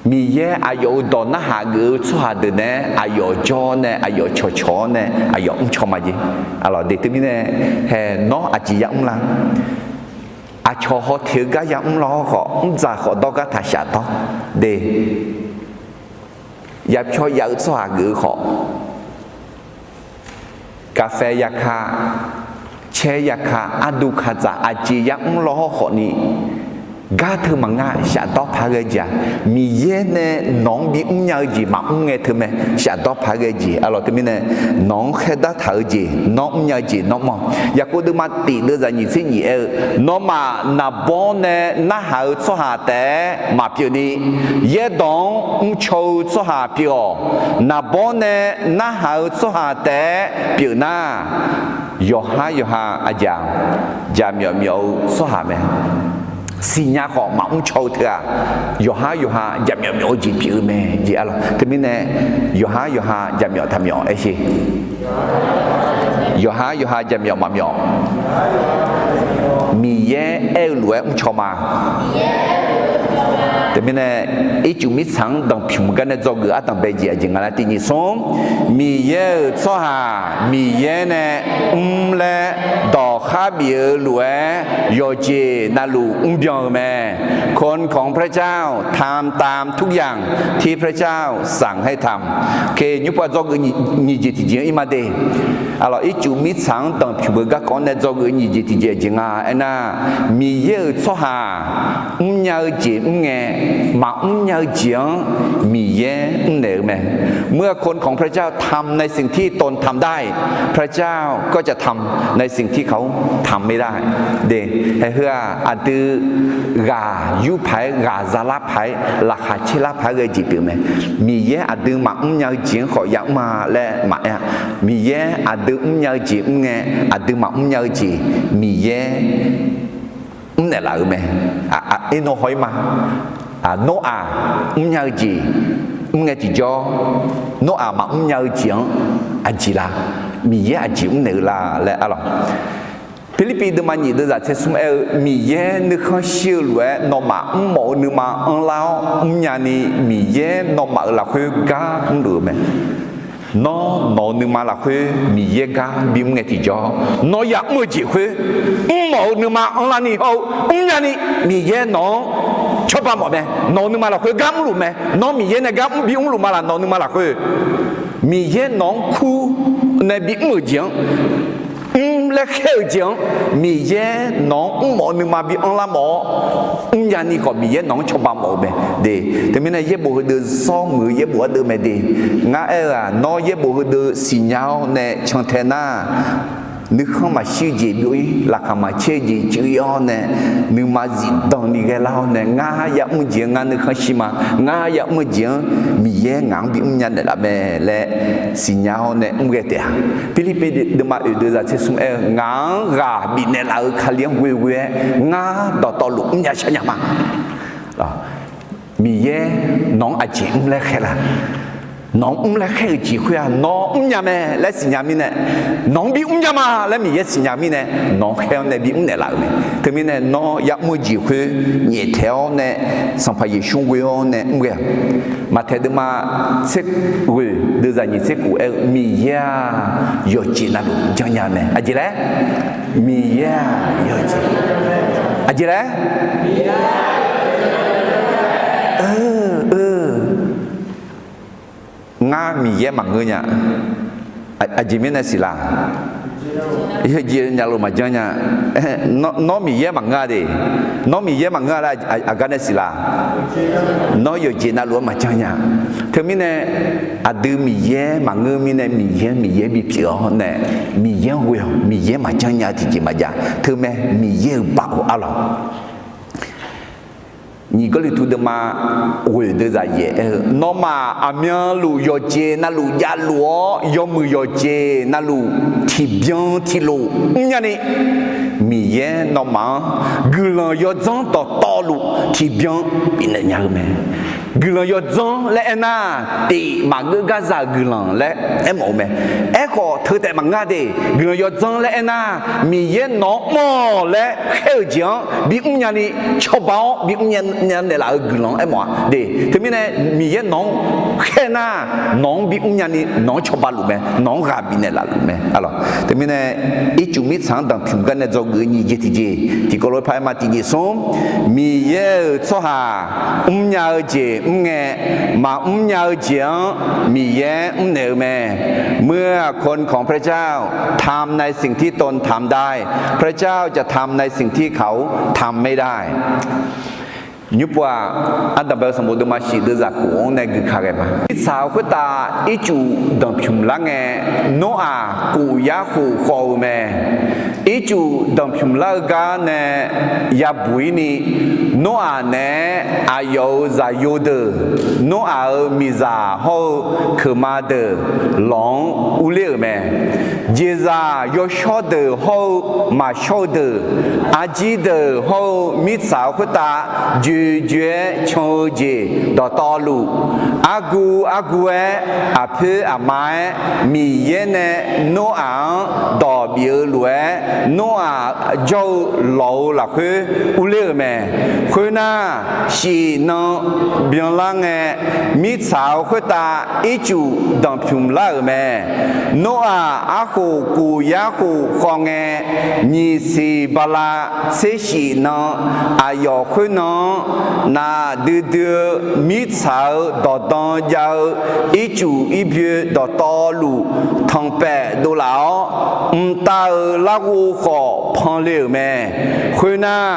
Miqyaer aqyawf-euq dawq narhaq geuf-eu tsawrhaq deuq naeq-aer aqyawf jawr-awr nae, aqyawf cawqcawq-awr nae, aqyawf mrcaw ma jeq. Aqlawq de teumirnae, haeq nawr aqjeq yamr lar? Aqcawq haw teq-eu gar yamr lar-awr khawf, mrdzaq khawf dawr gar taq shafdawr de. Yapyawr yav-eu tsawrhaq geuf-eu khawf, kaqfae yaka, caer yaka, arduq kaqdzaq aqjeq yamr lar-awr khawfni, gar teu maqnga shafdawr paq-aer ghae jeq-aq, Miqyaer nae nawq-anr bimr nya-eu jeq maqmr ngae teu mae. Shafdawr paq-aer ghae jeq. Aqlawq teumirnae, nawq-anr khaerdar taq-eu jeq nawr mrnya-eu jeq nawr mr-awq. Yaqkov deuvma tiq deuvzaq nyiq tser nyiq aer-eu, Nawmaf naqbawr nae narhaq-eu tsawrhaq taef-aer maqpyeuf ni, yaerdawq-anr mrcaw-eu tsawrhaq pyeuf-awq. Naqbawr nae narhaq-eu tsawrhaq taef-aer pyeuf nar, yawqhar yawqha aqjaq jaqmyawf myawf-eu tsawrhaq mae. Siqnya khawf maqmr caw-eu teu-aq, yawqhar yawqha jaqmyawf myawf-eu jeq pyeuf-eu mae jeq. Aqlawq teumirnae, yawqhar yawqha jaqmyawf taqmyawf aer sher. Yawqhar yawqha jaqmyawf maqmyawf, Miqyaer aer-eu lof-aer mrcaw ma. Teumirnae, ircuf mirtsaq-anr danqpymq gar nae dzawgeuf ardanq bae jeq aqjeq nga laer tiq nyiq smr. Miqyaer-euq tsawrhaq Miqyaer nae mr laer dawqkhar bif-eu lof-aer yawqjeq navluf mrbyan-eu mae. คนของพระเจ้าทำตามทุกอย่างที่พระเจ้าสั่งให้ทำ Ke nymrpav dzawgeuf nyiq jeq tiqjeq-anr ir ma de. Aqlawq ircuf mirtsaq-anr danqpymq-eu garkawv-anr nae dzawgeuf nyiq jeq tiqjeq jeq nga aernar, Miqyaer-euq tsawrhaq mrnya-eu jeq mr ngae, maqmr nya-eu jeq-anr Miqyaer mrnaeq-eu mae. เมื่อคนของพระเจ้าทำในสิ่งที่ตนทำได้ พระเจ้าก็จะทำในสิ่งที่เขาทำไม่ได้ De, haeheu-aq aqdui ghaq yur paq-aer ghaq zalar paq-aer laqkhaq caerlar paq-aer ghae jeq pyeuf mae. Miqyaer aqdui maqmr nya-eu jeq-anr khawf yamr-a laer maqaer-a. Miqyaer aqdui mrnya-eu jeq mr ngae, aqdui maqmr nya-eu jeq Miqyaer mrnaeq laf-euq mae. Aqnaw haw-ir ma. Noraq mrnya-eu jeq mr ngae tiqjawr, Noraq maqmr nya-eu jeq-anr aqjeq la? Miqyaer aqjeq mrnaeq-eu la laer arlawq. Pirlirpiv deuvma nyiq deuvzaq tser smr aer-eu, Miqyaer nuikhanr shir-eu lof-aer nawmaf mrmawf-eu nuima anrlar-awr mrnya ni, Miqyaer nawmaf-euq lafkhoer gar mrluf-eu mae. Nawr nawq-euq nuima lafkhoer Miqyaer gar bimr ngae tiqjawr, nawr yamr-eu jeq khoer mrmawf-eu nuima anrlar ni hawr-eu mrnya ni, Miqyaer nawq-anr cawba mawf mae. Nawq-euq nuima lafkhoer gar mrluf mae. Nawr Miqyaer nae gar mr bimrluf ma laf? Nawq-euq nuima lafkhoer Miqyaer nawq-anr kur nae bimr-euq jeq-anr, mr laer khaer-euq jeq-anr, Miqyaer nawq-anr mrmawf-eu nuima bi anrlar mawf-awr mrnya ni khawf, Miqyaer nawq-anr cawba mawf-eu mae de. Teumirnae yaerbof heudeuv sawr muiq-eu yaerbof ardeuv mae de. Ngar aer-eu-aq, nawr yaerbof heudeuv siqnya-awr nae cantae nar, nuikhanr maqshir-eu jeq byov-ir, laqkhaq maqcaer-eu jeq cuiv-ir-awr nae, nuima zifdan ni ghaelar-awr nae, ngar yamr-eu jeq-anr ngar nuikhanr shir ma. Ngar yamr-eu jeq-anr Miqyaer ngaq-anr bimr nya naeqlaf mae laer siqnya-awr nae mr ghae taef-a. Pirlirpiv deuvma oeq deuvzaq tser smr aer-eu, Ngaq-anr ghaq bifnaeq laf-euq Kali-anr ghoeghoe-aer ngar dawqtawvluf mrnya shar nya ma. Miqyaer nawq-anr aqjeq mr laer khaer la? Nawq-anr mr laer khaer-eu jeq khoer-aq, nawr mrnya mae laer siqnya mirnae, nawq-anr bimr nya ma laer Miqyaer siqnya mirnae, nawq-anr khaer-awr nae bimr naeqlaf-euq mae. Teumirnae nawr yamr-eu jeq khoer nyaeftaeq-awr nae, Sanqpaq Yeqsur ghoe-awr nae mr ghae-aq. Maqtaeq deuvma tser ghoeq deuvzaq nyiq tser kof aer-eu, Miqyaer-aq yawqjeq navluf janrnya mae. Aqjeq laer? Miqyaer-aq yawqjeq, aqjeq laer? Ngar Miqyaer maqngeur nya. Aqjeq mirnae siqlar? Yawqjeq navluf maqjanr nya. Nawr Miqyaer maqngeur-a de. Nawr Miqyaer maqngeur-a laer aqgar nae siqlar? Nawr yawqjeq navluf-anr maqjanr nya. Teumirnae aqdui Miqyaer maqngeur mirnae, Miqyaer, Miqyaer bipyeuf-awr nae, Miqyaer-anr ghoe-awq. Miqyaer maqjanr nya tiqjeq maqjav. Teumae Miqyaer-euq baoq arlawq. Nyiq Gawrliqtu deuvma ghoeq deuvzaq yaef aer-eu, nawmaf aqmyanluf yawqjeq navluf javluf-awr, yawmuiq yawqjeq navluf tiqbyan tiqlof mrnya ni, Miqyaer nawmaf-anr guiqlanq yawdzanr dawqtawvluf tiqbyan bifnaeq nya-eu mae. Guiqlanq yawdzanr laer aernar, tif maqgeur garzaq-euq guiqlanq laer aermawf-eu mae. Aerkhawf teu taef maqngeur de. Guiqlanq yawdzanr laer aernar, Miqyaer nawq-anr mr-awq laer khaer-euq jeq-anr bimr nya ni, cawba-awr bimr nya naeqlaf-euq guiqlanq-anr aermawf-a de. Teumirnae Miqyaer nawq-anr khaer nar, nawq-anr bimr nya ni, nawq-anr cawba luf mae, nawq-anr ghaq bifnaeq laf luf mae arlawq. Teumirnae ircuf mirtsaq-anr danqpymq gar nae dzawgeuf-eu nyiq jeq tiqjeq tiqkawv lof-aer paq-aer ma. Tiqjeq smr, Miqyaer-euq tsawrhaq mrnya-eu jeq mr ngae, maqmr nya-eu jeq-anr Miqyaer mrnaeq-eu mae. เมื่อคนของพระเจ้าทำในสิ่งที่ตนทำได้ พระเจ้าจะทำในสิ่งที่เขาทำไม่ได้ Nymrpov-aq, ardanqbae-eu sanqbof deuvma shif deuvzaq kof-anr nae guika ghae ma. Mirtsaq khoertav ircuf danqpymq lar ngae, Noraq kof yar khof khawv-eu mae. Ircuf danqpymq lar-eu gar nae yabuq-ir ni, Noraq naeq-aer aqyawf-euq zaqyo deuq, Noraq-euq miqzaq hawr-eu keuqma deuq lawq-anr urler-euq mae. Jeqzaq yawshawr deuq hawr-eu maqshawr-eu deuq, arjir deuq hawr-eu mirtsaq khoertav joejoe-aer can-eu jeq dawqtawvluf, argu argu-aer aqpoer aqma-aer Miqyaer nae Noraq-anr dawq bif-eu lof-aer, Noraq jawr-eu lawq-eu lafkhoer urler-euq mae. Khoernar, shif nan byanlar ngae, mirtsaq-eu khoertav ircuf danqpymq lar-euq mae. Noraq arkhof kof yar khof khawv ngae, nyiq siq bala tser shif nan, aqyawf khoernan-anr nafdui dui-eu mirtsaq-euq dawqdan jav-eu ircuf irbyoe dawqtawvluf tanqpaef dovlaf-awr, mqtav-euq larghov khawf panle-euq mae. Khoernar,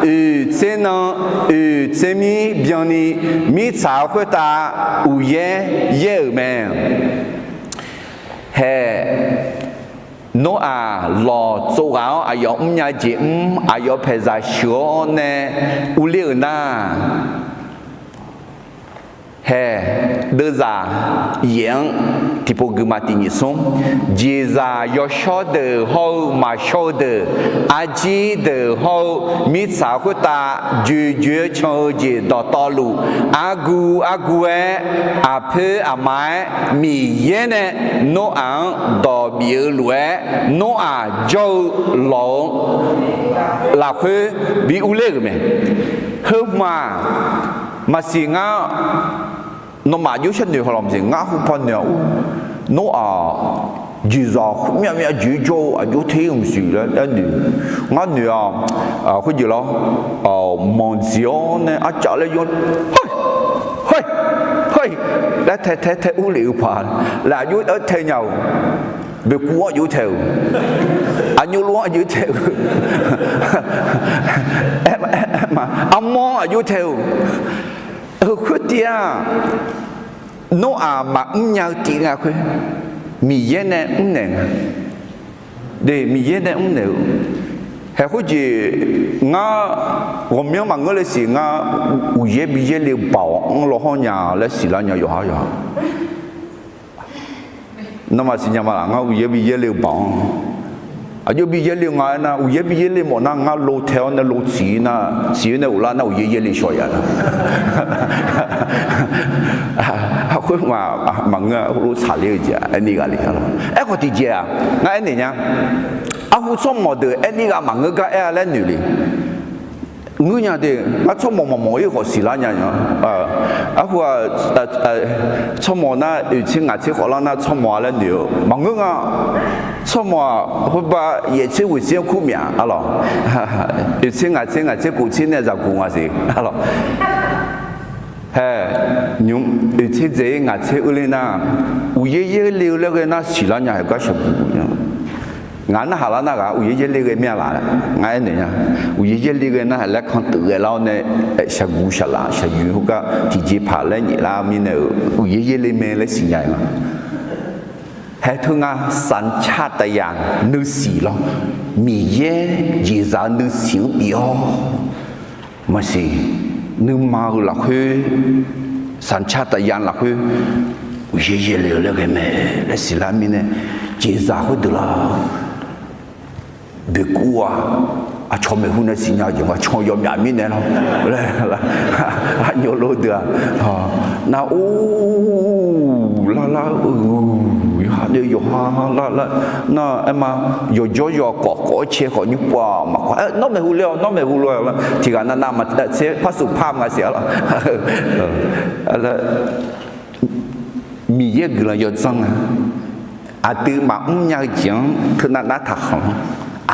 oeq tser nan oeq tser mir byanni, mirtsaq-eu khoertav uqyaer yaer-euq mae. Hae, Noraq lawq tsov ghaq-awr aqyawf mrnya jeq mr, aqyawf paeqzaq sheuq-awr nae urler-euq nar, hae, deuvzaq yaef-anr tiqpov guima tiqnyif smr, jeqzaq yawshawr deuq hawr-eu maqshawr-eu deuq, arjir deuq hawr-eu mirtsaq khoertav joejoe-aer can-eu jeq dawqtawvluf, argu argu-aer aqpoer aqma-aer Miqyaer nae Noraq-anr dawq bif-eu lof-aer, Noraq jawr-eu lawq-eu lafkhoer bi urler-euq mae. Heu hmq-aq, maqsiq ngar nawmaf jov sharnoeq haw lawq maqsiq, ngar hu paw noeq-aq, ur, Noraq jeqzaq khoermyav myav jeq jawr-eu aqjox ter-eu maqsiq laer aer noeq. Ngar noeq-aq, khoerjeq lawr, manqdziq-awr nae arcav laer yawr, hoi, hoi, hoi laer tae tae tae urlef-eu paq laer aqjox-aer tae nya-euq. Boeqkuv-anr aqjox tae-euq, aqnyov lof-anr aqjox tae-euq, armawr-anr aqjox tae-euq. Heu khoertiv-aq, Noraq maqmr nya-eu tiv nga khoer, Miqyaer nae mrnaeq nga. De, Miqyaer nae mrnaeq-eu. Hae khoerjeq ngar ghawqmyanr maqngeur le siq, ngar uqyaer bi yaerle-eu baoq-anr lawhawr nya laer siqlar nya yawqha yawqha. Nawmaf siqnya ma laq, ngar uqyaer bi yaerle-eu baoq-anr. Aqjox bi yaerle-eu nga aernar, uqyaer bi yaerle mawf nar ngar lo tae-awr nae lo tsiq nar, tsiq-aer nae ghoflar nar uqyaer yaerle shaw ya nar. Khoer ma, maqngeur-a, heulof tsaqler-eu jeq-aq, aerni ghaq le. Aerkhawf tiqjeq-aq, ngar aernaeq nya. Arhu tsawrmawq deuq aerni ghaq maqngeur gar aer-a laer noeq le. Ngeur nya de, ngar tsawrmawq maqmawq-ir khawf siqlar nya nya. Arhu-aq, tsawrmawq nar oeq tser ngaq tser khawf lar nar tsawrmawq-a laer noeq-eu maqngeur nga. Tsawrmawq-aq, khoerbar yaef tser ghoeq tser-anr kur myav, arlawq. Oeq tser ngaq tser ngaq tser kof tser nae zaqguq nga siq, arlawq. Hae, nymq oeq tser dzaeq-ir ngaq tser eur ler nar, uqyaer yaerle-eu laer ghae nar siqlar nya haeq gar shaqguq nya. Ngaq narhaq lar nar ghaq uqyaer yaerle ghae mir-a laf, ngar aernaeq nya. Uqyaer yaerle ghae nar haeq laer kan teuf ghae lar-awr nae, shaqguq shaqlaf shaqyoeq heugar tiqjeqpaq laer nyaef lar mirnae-euq uqyaer yaerle mae laer siqnya-eu nga. Haeq teu nga, สัญชาตญาณ nuisiq lawr. Miqyaer jeqzaq-eu nuisiq-anr bif-awr, maqsiq, nuima-eu lafkhoer, สัญชาตญาณ lafkhoer uqyaer yaerle-eu laer ghae mae laer siqlar mirnae, jeqzaq khoerdeuq lar boeqkuv-aq, aqcawq maeqhu nae siqnya-eu jeq nga, aqcawq yawmyaf mirnae lawr laer, aqnyawf lor deuq-aq, nar or, larlar-eu, yawqha nae yawqha larlar, nar aerma, yawqjawr yawqkawv kawv-aer cae khawf nymr pov-aq maqkawv-a, nawr maeqhu ler-awq, nawr maeqhu lof-a, tiqghaq navnav maqtser par suf par nga siq-a lawr. Miqyaer guiqlanq yawdzanr nga. Aqdui maqmr nya-eu jeq-anr teunav nar taqkhanq-anr,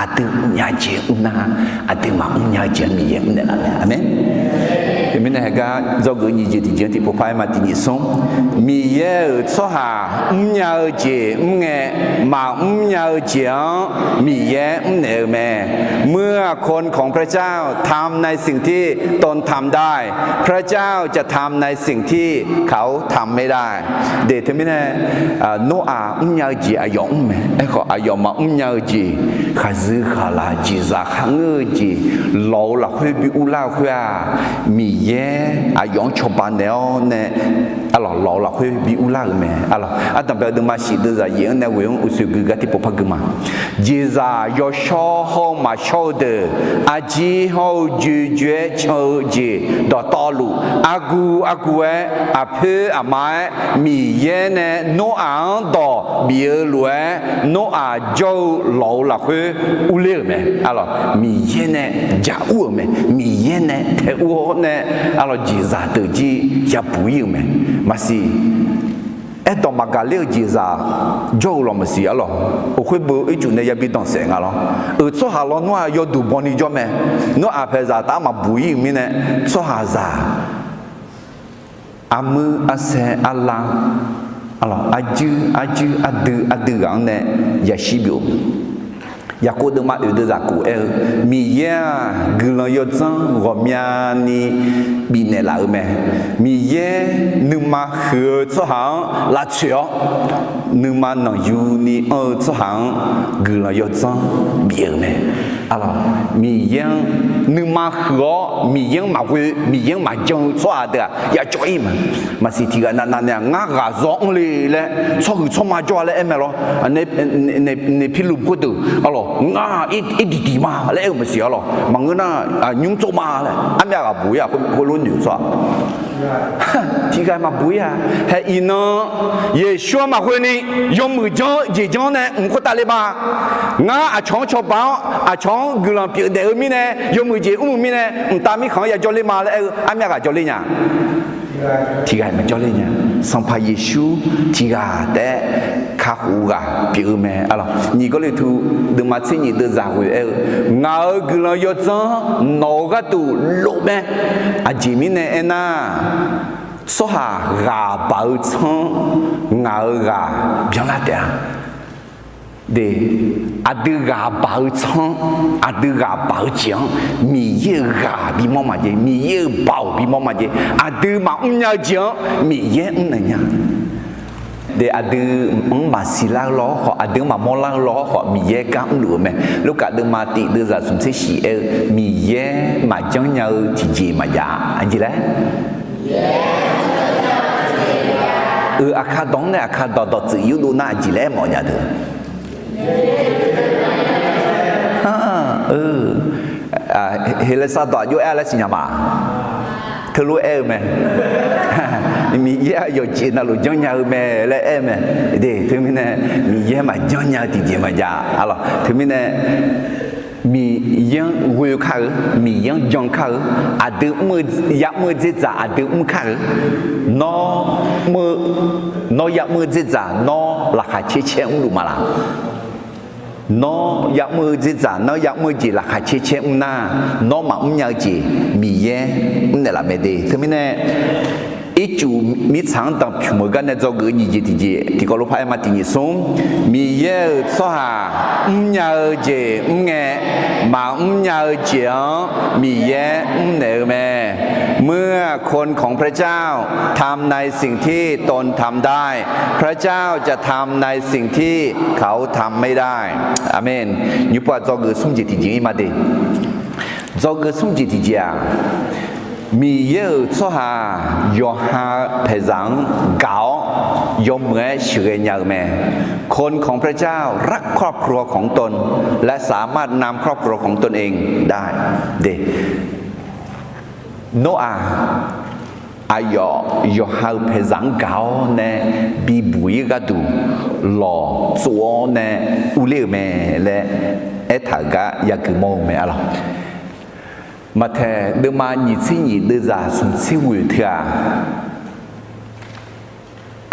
aqdui mrnya jeq mrnar, aqdui maqmr nya-eu jeq-anr Miqyaer mrnaeq laf mae. Aqmeq. Teumirnae haeqgar dzawgeuf nyiq jeq tiqjeq-anr tiqpov par-aer ma, tiq nyiq smr. Miqyaer-euq tsawrhaq mrnya-eu jeq mrngae, maqmr nya-eu jeq-anr Miqyaer mrnaeq-eu mae. เมื่อคนของพระเจ้าทำในสิ่งที่ตนทำได้ พระเจ้าจะทำในสิ่งที่เขาทำไม่ได้ De teumirnae, Noraq mrnya-eu jeq aqyawf mr mae. Aerkhawf aqyawf maqmr nya-eu jeq, khaqzuiv khaqlaq jeqzaq kharngeur-eu jeq, lawq-eu lafkhoer bi urlar-eu khoer-aq, Miqyaer aqyawf-anr cawba naeq-awr nae, arlawq, lawq-eu lafkhoer bi urlar-euq mae. Arlawq, ardanqbae-eu deuvma shif deuvzaq yaef-anr nae ghoe-anr uqsoeq gui gar tiqpov par gui ma. Jeqzaq yawshawr hawr-eu maqshawr-eu deuq, arjir hawr-eu joe joe-aer can-eu jeq dawqtawvluf, argu argu-aer, aqpoer aqma-aer, Miqyaer nae Noraq-anr dawq bif-eu lof-aer, Noraq jawr-eu lawq-eu lafkhoer urler-euq mae. Arlawq, Miqyaer nae jaq ur-euq mae. Miqyaer nae tae ur-awr nae, arlawq, jeqzaq deuq jir yabuq ir-euq mae. Maqsiq, aerdawq maqgaq ler-eu jeqzaq jawr-eu lawq maqsiq, arlawq. Oqkhoer beu ircuf nae yabi danqsaef nga lawr. Euq tsawrhaq lawnmr-aq yawduq bawni jawr mae. Nawr aqpaeq zaq taf-aer maqbuq ir-euq mirnae, tsawrhaqzaq armuir arsaer arla, arjuir arjuir ardui ardui ghaq-anr nae yashir byov. Yaqkov deuvma oeq deuvzaq kof aer-eu, Miqyaer-aq guiqlanq yawdzanr ghawqmyani bifnaeq laf-eu mae. Miqyaer nuima huiq-eu tsawrhaq-anr lavtsoeq-awr, nuima nanqyuni anr-eu tsawrhaq-anr guiqlanq yawdzanr bif-euq mae. Arlawq, Miqyaer-anr nuima huiq-awr Miqyaer-anr maqghoe, Miqyaer-anr maqjan-eu tsawrhaq deuq-aq yacawv ir ma. Maqsiq, tiqghaq navnav nae-aq, ngar ghaqzawr anr le laer tsawrhuiq tsawrma jawr-a laer aer mae lawr. Naeqpirluf khoerdeuq, arlawq, ngar-aq irdiq diq ma laer aer-eu maqsiq, arlawq, maqngeur nar nymr tsov ma laer armyav ghaq buq ir-aq, khoerlof noeq-eu tsawrhaq tiqghaq maqbuq ir-a. Hae iqnan Yeqsur-anr maqghoe ni yawmuiq janr-eu jeq janr nae mq khoertav le ma. Ngar aqcawq-anr cawba-awr aqcawq-anr guiqlanq pyeufdaef-eu mirnae, yawmuiq jeq mr-eu mirnae, mqtav mirkhanq-anr yajawr ler ma laer aer-eu armyav ghaq jawr ler nya. Tiqghaq maqjawr ler nya. Sanqpaq Yeqsur tiqghaq taef-aer kakhof ghaq pyeuf-eu mae, arlawq. Nyiq Gawrliqtu deuvma tser nyiq deuvzaq ghoe aer-eu, ngaq-euq guiqlanq yawdzanr nawq-euq gharduq lof mae. Aqjeq mirnae aernar, tsawrhaq ghaq baq-eu tsanr ngaq-euq ghaq byanlar taef-a. De, aqdui ghaq baq-eu tsanr, aqdui ghaq baq-eu jeq-anr Miqyaer-euq ghaq bimawr maqjav, Miqyaer-euq baoq bimawr maqjav. Aqdui maqmr nya-eu jeq-anr Miqyaer mrnaeq nya. De, aqdui-anr maqsiq lar-eu lawr khawf, aqdui-anr maqmawr lar-eu lawr khawf, Miqyaer gar mrluf-eu mae. Lurkaf deuvma tiq deuvzaq smq tser shif aer-eu, Miqyaer maqjanr nya-eu tiqjeq maqjav. Aqjeq laer? Eu, aqkar dawq-anr nae aqkar dawq dawqtsuif yurdov nar aqjeq laer aer mawf nya deuq. Heqlaqsar dawq aqjox aer-a laer siqnya ma. Teulof aer-eu mae. Miqyaer aqyawf jeq navluf janrnya-eu mae laer aer-eu mae. Teumirnae Miqyaer maqjanrnya-eu tiqjeq maqjav. Arlawq, teumirnae Miqyaer-anr ghoe-eu kar-eu, Miqyaer-anr jan kar-eu, aqdui mr-eu, ya'mr-eu dzerdzaq aqdui mr kar-eu. Nawr mr-eu, nawr ya'mr-eu dzerdzaq nawr laqkhaq caer caer mrluf maqlaq? Nawr ya'mr-eu dzerdzaq, nawr ya'mr-eu jeq laqkhaq caer caer mr nar, nawr maqmr nya-eu jeq Miqyaer mrnaeq laf mae de. Teumirnae ircuf mirtsaq-anr danqpymq-eu gar nae dzawgeuf-eu nyiq jeq tiqjeq tiqkawv lof par aer ma. Tiq nyiq smr, Miqyaer-euq tsawrhaq mrnya-eu jeq mr ngae, maqmr nya-eu jeq-anr Miqyaer mrnaeq-eu mae. เมื่อคนของพระเจ้าทำในสิ่งที่ตนทำได้ พระเจ้าจะทำในสิ่งที่เขาทำไม่ได้ Aqmen. Nymrpov-aq dzawgeuf smr jeq tiqjeq-ir ma de. Dzawgeuf smr jeq tiqjeq-aq, Miqyaer-euq tsawrhaq yawqha-eu paeqzaq-anr gaq-awr yawmuiq-aer sheuqghae nya-eu mae. คนของพระเจ้ารักครอบครัวของตน และสามารถนำครอบครัวของตนเองได้ Noraq aqyawf yawqha-eu paeqzaq-anr gaq-awr nae bibuq-ir gharduq lawq tsov-awr nae urler-euq mae laer aertaq-euq gar yagui mawr-eu mae. Arlawq, Maqtaeq deuvma nyiq tser nyiq deuvzaq smq tser ghoeq teu-aq,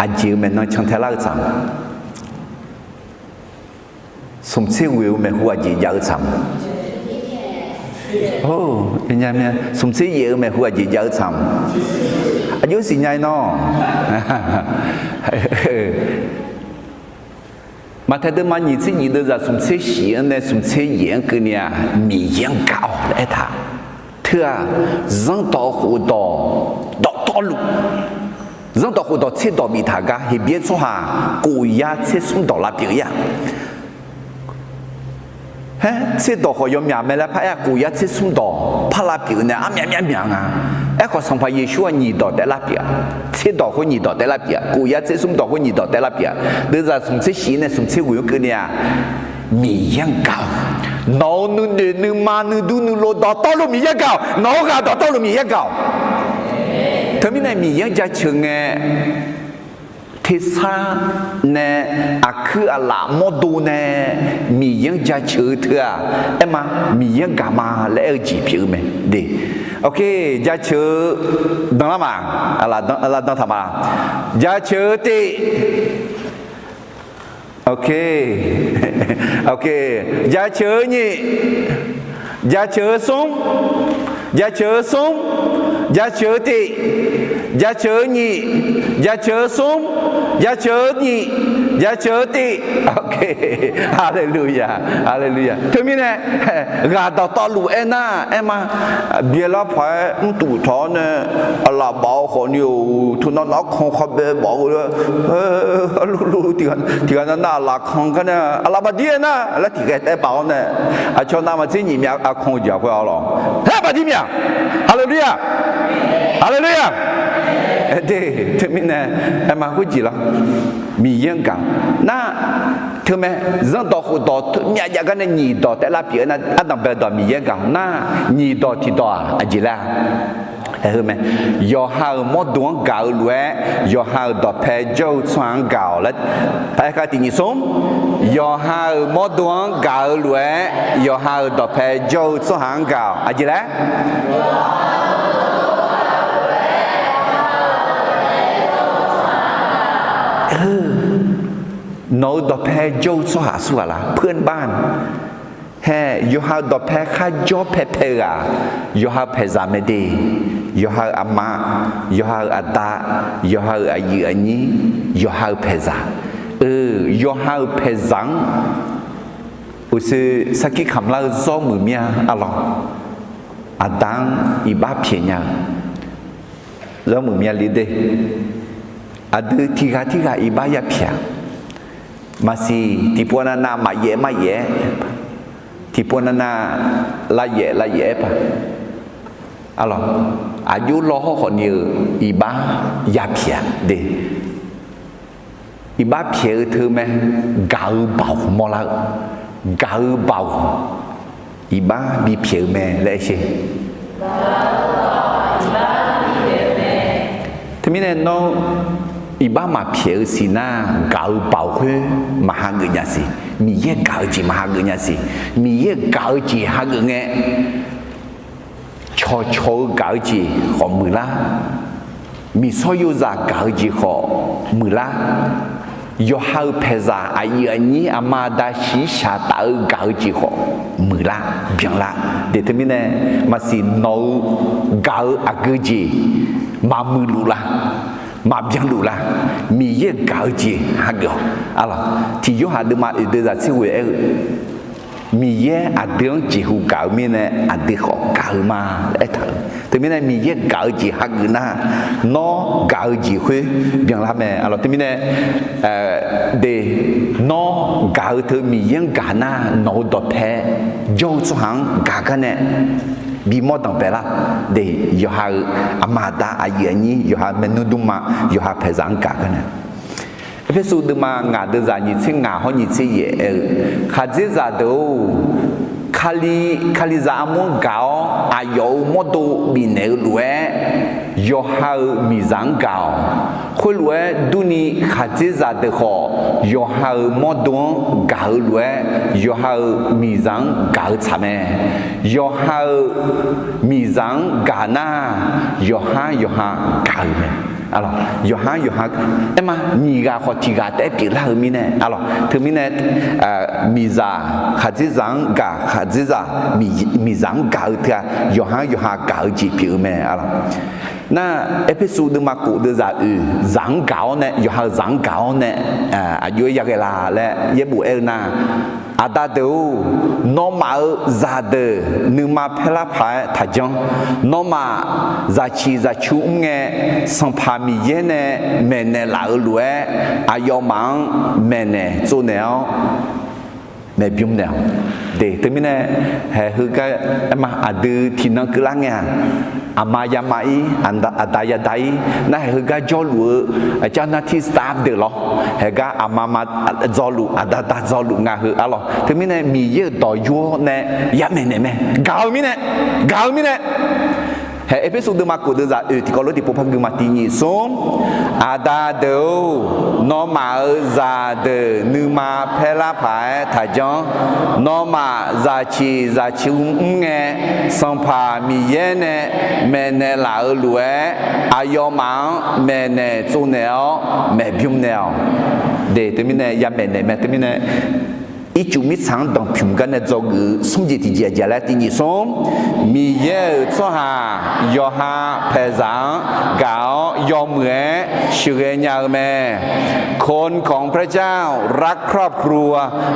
aqjeq-eu maeqnan cantae lar-eu tsaq, smq tser ghoeq-eu maeqhu aqjeq jav-eu tsaq, smq tser yaef-eu maeqhu aqjeq jav-eu tsaq, aqjox siqnya-ir nawr. Maqtaeq deuvma nyiq tser nyiq deuvzaq smq tser shif-anr nae smq tser yaef-anr keuvni-aq, Miqyaer-anr gaq-awq laer aertaq. Teu-aq, zanrdawq khofdawq dawqtawvluf, zanrdawq khofdawq tserdawq biftaq gar Heqbyaer tsawrhaq kof yar tser smr dawq lavpyeuf-ir-aq, Haer, tserdawq khawf yawmyaq mae laer par aer-a, kof yar tser smr dawq par lavpyeuf nae armyaq myaq myaq nga. Aerkhawf Sanqpaq Yeqsur-aq nyiq dawq taef lavpyeuf-a. Tserdawq khoer nyiq dawq taef lavpyeuf-a. Kof yar tser smr dawq khoer nyiq dawq taef lavpyeuf-a. Deuvzaq smq tser shif nae smq tser ghoeq-anr keuvni-aq, Miqyaer-anr gaq-awq. Nawq-euq nuinoeq nuima nuidur nuilov dawqtawvluf Miqyaer gaq-awq. Nawq-euq ghaq dawqtawvluf Miqyaer gaq-awq. Teumirnae Miqyaer-anr jaceuq ngae, tersar nae aqkuir aqlaf mawrdo nae Miqyaer-anr jaceuq-eu teu-aq, aer ma, Miqyaer-anr gaq ma laer aer-eu jeq pyeuf-eu mae de. Jaceuq-eu danlar ma, aqlaf dan taq ma. Jaceuq-eu tiv, jaceuq-eu nyiq, jaceuq-eu smr, jaceuq-eu smr, jaceuq-eu tiv, jaceuq-eu nyiq, jaceuq-eu smr, jaceuq-eu nyiq, jaceuq-eu tiv. Haleluya, haleluya. Teumirnae ghaq dawqtawvluf aernar, aer ma, byaelar paq-aer mrtuf tawq-awr nae, aqlaf baf-eu khawfni-or, teunav nav-anr kan khabae baf-eu, lulu tiqghaq nav nav aqlaf kan gar nae, aqlaf bafdir aernar laer tiqghae taef baf-awr nae, aqcawq navmaqtser nyiq myav aqkan-eu jeq-aq khoer-a lawq. Haer bafdir myav. Haleluya, haleluya. Ade, teumirnae aer ma khoerjeq lar, Miqyaer-anr gaq nar, teumae, zanrdawq khofdawq teu myav jav gar nae nyiq dawq taef lar pyeuf-eu nar, ardanq bae dawq Miqyaer-anr gaq nar, nyiq dawq tiqdawq-aq aqjeq laer-a? Aer-eu mae, yawqha-euq mawrdo-anr gaq-eu lof-aer yawqha-euq dawqpae jawr-eu tsawrhaq-anr gaq-awq laer, par aer kar tiq nyiq smr, yawqha-euq mawrdo-anr gaq-eu lof-aer yawqha-euq dawqpae jawr-eu tsawrhaq-anr gaq-awq. Aqjeq laer? Nawq-euq dawqpae jawr-eu tsawrhaq aqsur ghaq lar, เพื่อนบ้าน. Haer, yawqha-euq dawqpae kharjawr paepae-euq-aq, yawqha-euq paeqzaq mae de. Yawqha-euq aqma, yawqha-euq aqda, yawqha-euq aqyuif aqnyir, yawqha-euq paeqzaq. Eu, yawqha-euq paeqzaq-anr uqshoe sarkir kamq lar-eu zawr muiq mir-a. Arlawq, aqda-anr iqbax pyaeq nya-eu zawr muiq mir-a le de. Aqdui tiqghaq tirghaq iqbax yapyaeq-a. Maqsiq tiqpov navnav maqyaef maqyaef-aer, tiqpov navnav lavyaef lavyaef-aer paq. Arlawq, aqjox law hawr khawfni-euq iqbax yapyaeq-a de. Iqbax pyaeq-eu teu mae, gaq-eu baoq mawrlar-eu, gaq-eu baoq iqbax bipyaeq-eu mae laer aer sher. Teumirnae nawr iqbax maqpyaeq-eu siq nar, gaq-eu baoq khoer maqhageuf nya siq. Miqyaer gaq-eu jeq maqhageuf nya siq. Miqyaer gaq-eu jeq hageuf ngae, cawqcawq-eu gaq-eu jeq khawf muiqlar, miqsawr yozaq gaq-eu jeq khawf muiqlar, yawqha-euq paeqzaq aqyuif aqnyir aqma aqda shiqshaq taf-eu gaq-eu jeq khawf muiqlar, byanlar. Deuq teumirnae maqsiq nawq-eu gaq-eu aqgeu jeq maqmuiqluf lar, maqbyanluf lar. Miqyaer gaq-eu jeq hageuf-awq. Arlawq, tiq Yorhaq deuvma oeq deuvzaq tser ghoe aer-eu, Miqyaer aqdui-anr jeqhu gaq-eu mirnae aqdui khawf gaq-eu ma laer aertaq-euq. Teumirnae Miqyaer gaq-eu jeq hageuf nar, nawr gaq-eu jeq khoer byanlar mae. Arlawq, teumirnae de, nawr gaq-eu teu Miqyaer-anr gaq nar, nawq-eu dawqpae jawr-eu tsawrhaq-anr gaq gar nae bimawr danqbae lar. De, yawqha-euq aqma aqda aqyuif aqnyir, yawqha maernmr dmrma, yawqha paeqzaq-anr gaq gar nae. Erpersu deuvma ngaq deuvzaq nyiq tser ngaq hawr nyiq tser yaef aer-eu, khaqdzerzaq deuq-or, Kali, Kalizaq armur-anr gaq-awr aqyawf-euq mawrdo bifnaeq-eu lof-aer, yawqha-euq miqzaq-anr gaq-awq. Khoerlof-aer durni, khaqdzerzaq deuq khawf yawqha-euq mawrdo-anr gaq-eu lof-aer, yawqha-euq miqzaq-anr gaq-eu tsaq mae. Yawqha-euq miqzaq-anr gaq nar, yawqhar yawqha gaq-euq mae. Arlawq, yawqhar yawqha, aerma nyiq ghaq khawf tiq ghaq taef-aer pyeuflar-eu mirnae, arlawq, teumirnae miqzaq khaqdzerzaq-anr gaq, khaqdzerzaq miqzaq-anr gaq-eu teu-aq, yawqhar yawqha gaq-eu jeq pyeuf-eu mae. Arlawq, nar Erpersu deuvma kof deuvzaq oeq zaq-anr gaq-awr nae, yawqha-euq zaq-anr gaq-awr nae aqjox-aer yaghae la laer yaerbof aer-eu nar, Aqda deuq-or, nawmaf-euq zaqdeuq nuima paerlar paq-aer taqjanr. Nawmaf zaqciq zaqcu mr ngae, Sanqpaq Miqyaer nae maeqnaeq laf-euq lof-aer, aqyawfmaf-anr maeqnaeq tsovnaeq-awr maeqbymr naeq-awq. De, teumirnae, haeq heugar aerma aqdui tiqnan keuvlar ngae-aq, aqma yama-ir, aqda yada-ir, nar haeq heugar jawrluf-eu aqjar nar tir staff deuq lawr, haeq gar aqma ma dzawluf, aqda da dzawluf nga heu arlawq. Teumirnae Miqyaer-euq dawq yur-awr nae yamaeq naeq mae. Gaq-eu mirnae, gaq-eu mirnae. Haeq Erpersu deuvma kof deuvzaq oeq tiqkawv lof tiqpov par guima tiq nyiq smr. Aqda deuq-or, nawmaf-euq zaqdeuq nuima paerlar paq-aer taqjanr. Nawmaf zaqciq zaqcu mr ngae, Sanqpaq Miqyaer nae maeqnaeq laf-euq lof-aer, aqyawfmaf-anr maeqnaeq tsovnaeq-awr maeqbymr naeq-awq. De, teumirnae yamaeq naeq mae. Teumirnae ircuf mirtsaq-anr danqpymq gar nae dzawgeuf-eu smr jeq tiqjeq aqjeq laer tiq nyiq smr. Miqyaer-euq tsawrhaq yawqha paeqzaq-anr gaq-awr yawmuiq-aer sheuqghae nya-eu mae. คนของพระเจ้ารักครอบครัว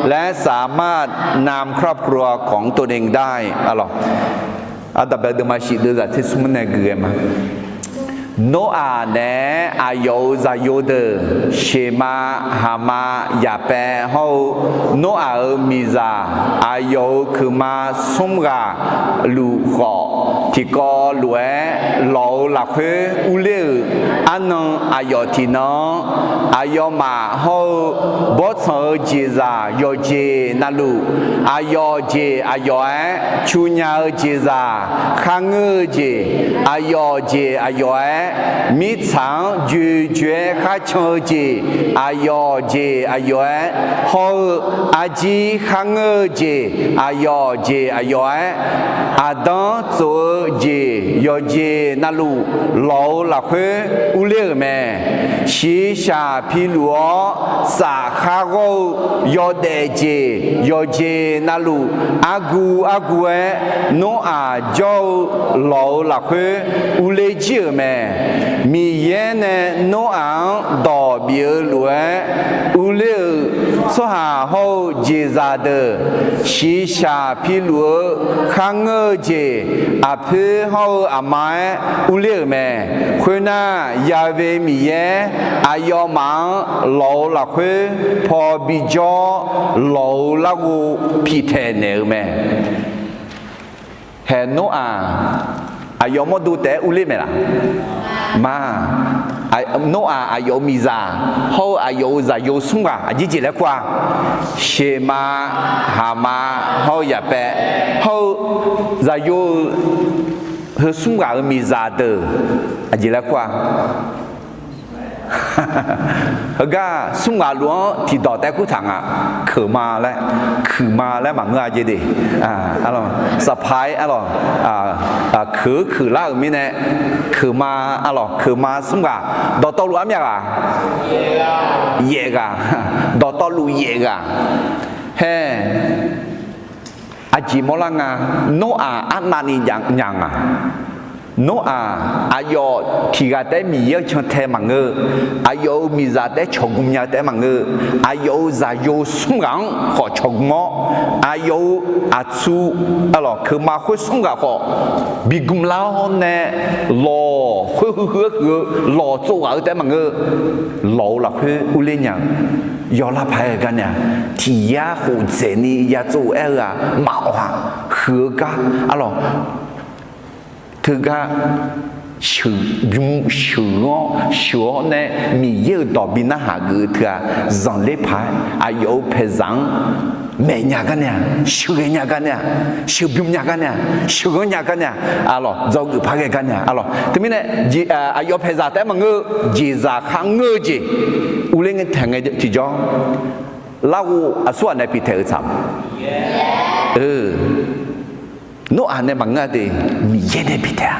และสามารถนำครอบครัวของตนเองได้ Arlawq, Aqdaq bae deuvma shif deuvzaq tser smr nae gui ghae ma. Noraq naeq-aer aqyawf-euq zaqyo deuq, sheqma, haqma, yaqpaev hawr-eu Noraq-euq miqzaq aqyawf-euq kuiqma smr ghaq luf khawf, tiqkawv lof-aer lawq-eu lafkhoer urler-euq arnan aqyawf tiqnan-anr, aqyawfmaf hawr-eu bawrtsanq-eu jeqzaq yawqjeq navluf, aqyawf jeq aqyawf-aer cunya-eu jeqzaq kharngeur-eu jeq, aqyawf jeq aqyawf-aer mirtsaq-anr joejoe-aer kharcan-eu jeq, aqyawf jeq aqyawf-aer hawr-eu arjir kharngeur-eu jeq, aqyawf jeq aqyawf-aer aqdanr tsof-eu jeq yawqjeq navluf lawq-eu lafkhoer urler-euq mae. Shiqshaq piluf-awr safkhar ghawr-eu yawdaef jeq yawqjeq navluf argu argu-aer Noraq jawr-eu lawq-eu lafkhoer urler jir-euq mae. Miqyaer nae Noraq-anr dawq bif-eu lof-aer urler-euq tsawrhaq hawr-eu jeqzaq deuq, shiqshaq piluf-eu kharngeur-eu jeq aqpoer hawr-eu aqma-aer urler-euq mae. Khoernar, Yaqve Miqyaer aqyawfmaf-anr lawq-eu lafkhoer paw bijawr, lawq-eu larghov piqtaeq naeq-eu mae. Haeq Noraq aqyawf mawrdo taef-aer urler maeq laf? Ma. Noraq aqyawf-euq miqzaq hawr-eu aqyawf-euq zaqyo smr ghaq aqjeq jeq laer kur-a? Sheqma, haqma, hawr-eu yaqpaev, hawr-eu zaqyo-eu heu smr ghaq-euq miqzaq deuq aqjeq laer kur-a? Heugar smr ghaq luf-anr tiqdawq taef kur taq nga. Keuqma laer, kuiqma laer maqngeur-a jeq de. Saqpaq-aer arlawq, keuq-eu kuiqlar-euq mirnae, keuqma arlawq, keuqma smr ghaq. Dawqtawvluf armyav ghaq? Yaef ghaq. Dawqtawvluf yaef ghaq. Hae, aqjeq mawrlar nga. Noraq arnavni nya nga. Noraq aqyawf tiq ghaq taef-aer Miqyaer-anr cantae maqngeur. Aqyawf-euq miqzaq taef-aer cawqgm nya-eu taef-aer maqngeur. Aqyawf-euq zaqyo smr ghaq-anr khawf cawqgm-awr, aqyawf-euq aqtsu, arlawq, keuqma khoer smr ghaq khawf bi gm lar-awr nae, lawq khoer huiq huiq-aer huiq-eu lawq tsov ghaq-eu taef-aer maqngeur. Lawq-eu lafkhoer urler nya-eu, yawqlar paq-aer gar nae-aq, tiq yar khof dzaeqni ya tsov-aer-eu-aq maqawq-a. Huiq-eu gar, arlawq, teugar sheuqbym sheuq-awr sheuq-awr nae Miqyaer-euq dawq bi narhaq geuf-eu teu-aq, zanqler paq-aer aqyawf-euq paeqzaq-anr maeq nya gar nae-aq, sheuqghae nya gar nae-aq, sheuqbym nya gar nae-aq, sheuqghanr nya gar nae-aq, arlawq, dzawgeuf par ghae gar nae-aq, arlawq. Teumirnae aqyawf paeqzaq taef-aer maqngeur-eu, jeqzaq kharngeur-eu jeq urler ngae taeq ngae tiqjawr, larghov aqsurghaq nae pitaeq-eu tsaq-a. Noraq nae maqngeur-a de, Miqyaer nae pitaeq-a.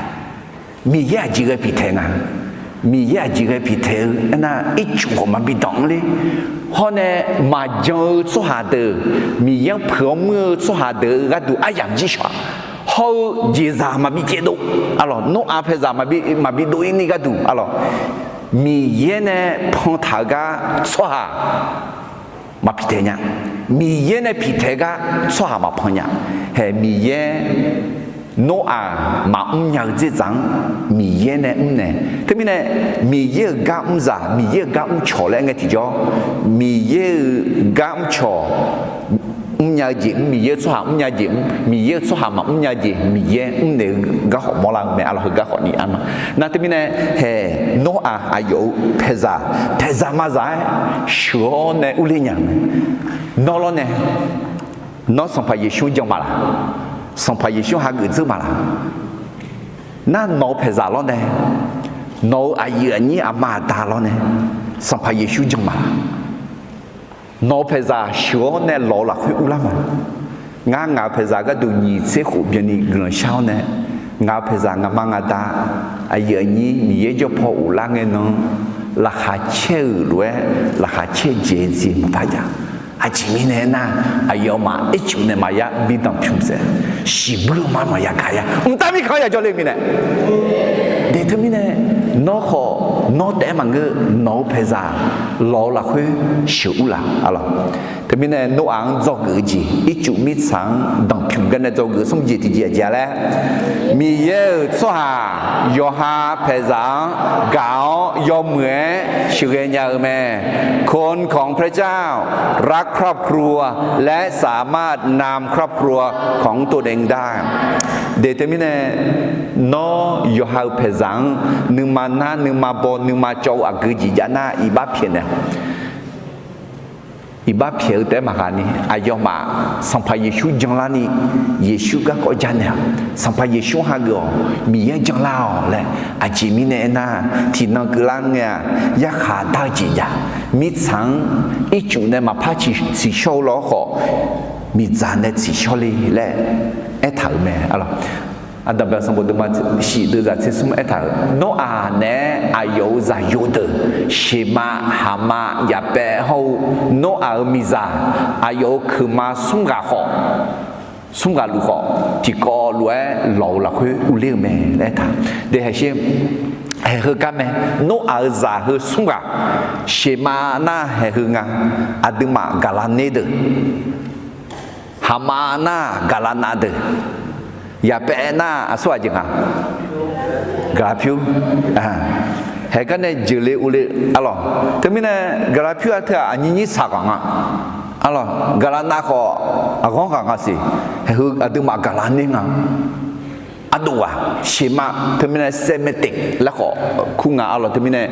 Miqyaer aqjeq ghae pitaeq nga. Miqyaer aqjeq ghae pitaeq-eu aernar, ircuf khawf maqbi danq-anr ler. Hawr nae maqjan-eu tsawrhaq deuq, Miqyaer-anr peuq-awr muir-eu tsawrhaq deuq-eu gharduq aryamq jir shawq-a. Hawr-eu jeqzaq maqbi caevdov, arlawq, Noraq paeqzaq maqbi dov-ir ni gharduq, arlawq, Miqyaer nae pantaq-eu gar tsawrhaq maqpitaeq nya. Miqyaer nae pitaeq-eu gar tsawrhaq maqpan nya. Hae, Miqyaer Noraq maqmr nya-eu dzerdzaq-anr Miqyaer nae mrnaeq. Teumirnae Miqyaer-euq gar mrzaq, Miqyaer-euq gar mrcawq laer aer ngae tiqjawr, Miqyaer-euq gar mrcawq, mrnya-eu jeq mr, Miqyaer-eu tsawrhaq mrnya jeq mr, Miqyaer-eu tsawrhaq maqmr nya jeq Miqyaer mrnaeq-eu gar khawf mawrlar-eu mae, arlawq, heugar khawf ni arma. Nar teumirnae, hae, Noraq aqyawf-euq paeqzaq, paeqzaq mazaq-aer sheuq-awr nae urler nya-eu mae. Nawr lawr nae, nawr Sanqpaq Yeqsur-anr jan ma laq? Sanqpaq Yeqsur hageuf dzeur ma laq? Nar nawq-eu paeqzaq lawr nae, nawq-euq aqyuif aqnyir aqma aqda lawr nae, Sanqpaq Yeqsur jan ma laq? Nawq-eu paeqzaq sheuq-awr nae lawq-eu lafkhoer urlar ma? Ngar ngaq-euq paeqzaq gharduq nyiq tser khof byanni guiqlanq shar-awr nae, ngaq-euq paeqzaq ngaqma ngaqda, aqyuif aqnyir Miqyaer jawr paw ghoflar ngae nan, laqkhaq caer-euq lof-aer laqkhaq caer dzaeq-eu jeq maqpar jav. Aqjeq mirnae aernar, aqyawfmaf ircuf nae maqya bi danqpymq saef, shiqbuir-eu mar maqya gaq ya, mqtav mirkhanq-anr yajawr le mirnae. De teumirnae, nawr khawf nawr taef-aer maqngeur, nawq-eu paeqzaq lawq-eu lafkhoer sheuq urlaf, arlawq. Teumirnae Noraq-anr dzawgeuf-eu jeq, ircuf mirtsaq-anr danqpymq gar nae dzawgeuf smr jeq tiqjeq aqjeq-a laer, Miqyaer-euq tsawrhaq yawqha paeqzaq-anr gaq-awr yawmuiq-aer sheuqghae nya-eu mae. คนของพระเจ้า รักครอบครัว และสามารถนำครอบครัวของตัวเองได้ De teumirnae, nawr yawqha-euq paeqzaq-anr nuima nar nuima baw nuima cawv-eu aqgeu jeq jav nar iqbax pyaeqnaeq-awq. Iqbax pyaeq-eu taef-aer maqghaq ni, aqyawfmaf Sanqpaq Yeqsur janlarni, Yeqsur garkawv ja naeq-awq. Sanqpaq Yeqsur hageuf-awq, Miqyaer janlar-awq laer. Aqjeq mirnae aernar, tiqnan keuvlar ngae-aq, yarkhaq dar-eu jeq jav. Mirtsaq-anr ircuf nae maqpar tsiqshawr-eu lawr khawf, miqdzaq nae tsiqshawr le laer aertaq-euq mae, arlawq. Aqdanqbae sanqbof deuvma shif deuvzaq tser smr aertaq-euq, Noraq naeq-aer aqyawf-euq zaqyo deuq, Sheqmav, Haqmav, Yaqpaev hawr-eu Noraq-euq miqzaq, aqyawf-euq keuqma smr ghaq khawf, smr ghaq luf khawf, tiqkawv lof-aer lawq-eu lafkhoer urler-eu mae laer aertaq. De haeq sher, haeq heu gar mae. Noraq-euq zaq heu smr ghaq, Sheqmav nar haeq heu nga, aqduimaf gaqlaqner deuq, Haqmav nar gaqlaqnav deuq, Yaqpaev nar aqsurghaq jeq nga, gaqlaqpyur. Haeq gar nae jeuqle urle, arlawq. Teumirnae gaqlaqpyur-a teu-aq aqnyir nyir saq ghaq nga, arlawq. Gaqlaqnav khawf aqghanr ghaq nga siq. Haeq heu aqduimaf gaqlaqner nga. ardov-aq, sheuqmav teumirnae semantic laer khawf kur nga arlawq. Teumirnae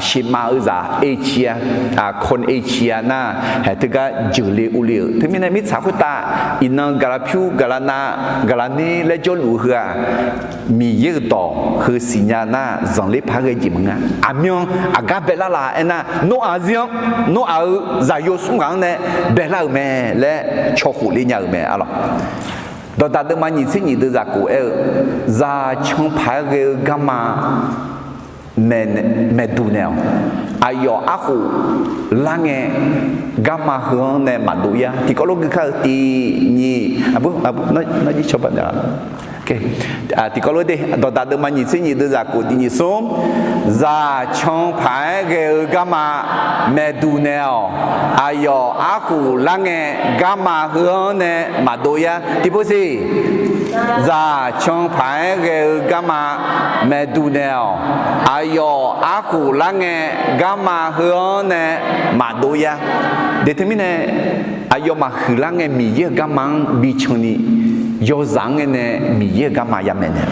sheuqmav-eu zaq eciv-a, คนเอเชีย nar, haeq teugar jeuqle uvle-euq. Teumirnae mirtsaq khoertav iqnan gaqlaq pyur, gaqlaq nav, gaqlaq ner laer jawrluf-eu heu-aq, Miqyaer-euq dawq heu siqnya nar, zanqler paq-aer ghae jeq maqngeur. Aqmyan aqgar baelar la aernar, Noraq zir-anr, Noraq-euq zaqyo smr ghaq-anr nae baelar-euq mae laer cawkhof le nya-euq mae arlawq. Dawqdaq deuvma nyiq tser nyiq deuv zaq kof aer-eu, zaq can paq-aer ghae-eu garma maeqduq naeq-awq. Aqyawf arkhof lar ngae, garma heu-anr nae maqdov yar. Tiqkawv lof gui kar-eu tiq nyiq, aqbur, aqbur, nar jir cawba naeq-a. Tiqkawv lof de, dawqdaq deuvma nyiq tser nyiq deuv zaq kof tiq nyiq smr, zaq can paq-aer ghae-eu garma maeqduq naeq-awq. Aqyawf arkhof lar ngae, garma heu-anr nae maqdov yar. Tiqpov siq, zaq can paq-aer ghae-eu garma maeqduq naeq-awq. Aqyawf arkhof lar ngae, garma heu-anr nae maqdov yar. De teumirnae, aqyawfmaf huiqlar ngae Miqyaer-euq garma-anr bican ni, yawzaq-anr ngae nae Miqyaer-euq garma yamaeq naeq.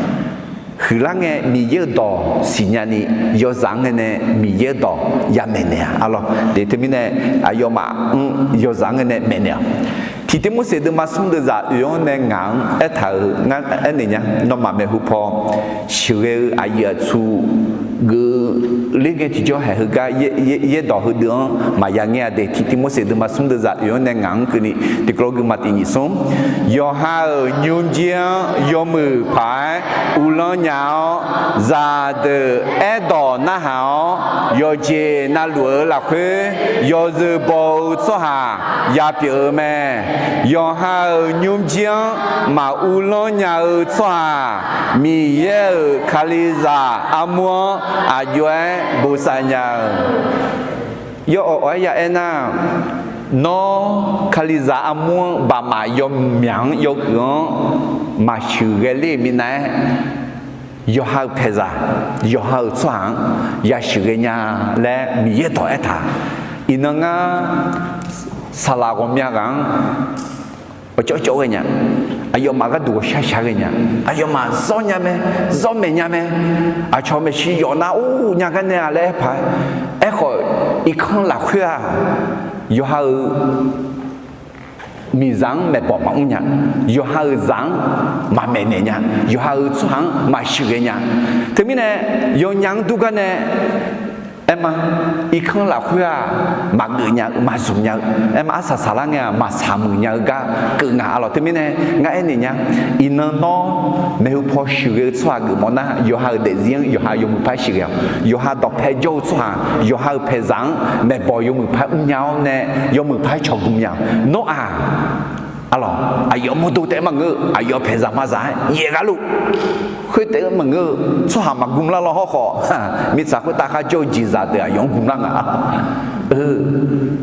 Huiqlar ngae Miqyaer-euq dawq siqnya ni, yawzaq-anr ngae nae Miqyaer-euq dawq yamaeq naeq-a arlawq. De teumirnae, aqyawfmaf-anr yawzaq-anr ngae nae maeqnaeq-awq. Tiqtiv Morseq deuvma smr deuv zaq oeq-anr nae ngaq-anr aertaq-euq ngar aernaeq nya. Nawmaf maeqhu paw sheuqghae-eu aqyuif aqtsu geuf ler ngae tiqjawr haeq heugar yaerdawq heudeuq-anr maqya ngaer-a de. Tiqtiv Morseq deuvma smr deuv zaq oeq-anr nae ngaq-anr keuvni tiqkawv lof gui ma tiq nyiq smr. Yawqha-euq nymrjir-anr yawmuiq paq-aer uvlanr nya-awr, zaqdeuq aerdawq narhaq-awr, yawqjeq navluf-eu lafkhoer yawzeu baw-eu tsawrhaq ya pyeuf-eu mae. Yawqha-euq nymrjir-anr maquvlanr nya-eu tsawrhaq, Miqyaer-euq Kalizaq armur-anr aqjox-aer bosav nya-eu. Yawawq awq-aer ya aernar, nawr Kalizaq armur-anr baqmaf yawmyaq-anr yawhuiq-anr maqsheuqghae ler-euq minav-aer, yawqha-euq paeqzaq, yawqha-euq tsawrhaq-anr ya sheuqghae nya laer Miqyaer dawq aertaq. Iqnan ngar saqlaq ghawqmya ghaq-anr awqcawv cawv ghae nya, aqyawfmaf gharduq ghawqshaq shaq ghae nya, aqyawfmaf zawr nya mae, zawr maeq nya mae, aqcawq maeqshi yawf nar or nya gar nae-a laer aer paq-aer, aerkhawf irkanr lafkhoer-aq, yawqha-euq miqzaq-anr maeqbawq maqmr nya, yawqha-euq zaq-anr maqmaeqnaeq nya, yawqha-euq tsawrhaq-anr maqsheuqghae nya. Teumirnae yawnya-anr dur gar nae aerma, irkanr lafkhoer-aq, maqgeuf nya-eu maqzmq nya-eu, aerma arsaq saqlar ngae-aq maqsaq muiq nya-eu gar keuv nga arlawq. Teumirnae ngar aernaeq nya, iqnan nawr maeqhu paw sheuqghae-eu tsawrhaq geufmawf nar, yawqha-euq daefzir-anr yawqha yawmuiq par-aer sheuqghae-awq. Yawqha dawqpae jawr-eu tsawrhaq, yawqha-euq paeqzaq-anr maeqbawq yawmuiq par-aer mrnya-awr nae, yawmuiq par-aer cawqgmq nya-awq. Nawr-aq, arlawq, aqyawf mawrdo taef-aer maqngeur-eu, aqyawf paeqzaq mazaq-aer yaef ghar luf, khoer taef-aer maqngeur-eu, tsawrhaq maqgmlar law hawrkhawf, mirtsaq khoertav kharjawr-eu jeqzaq deuq aqyawf-anr gmlar nga.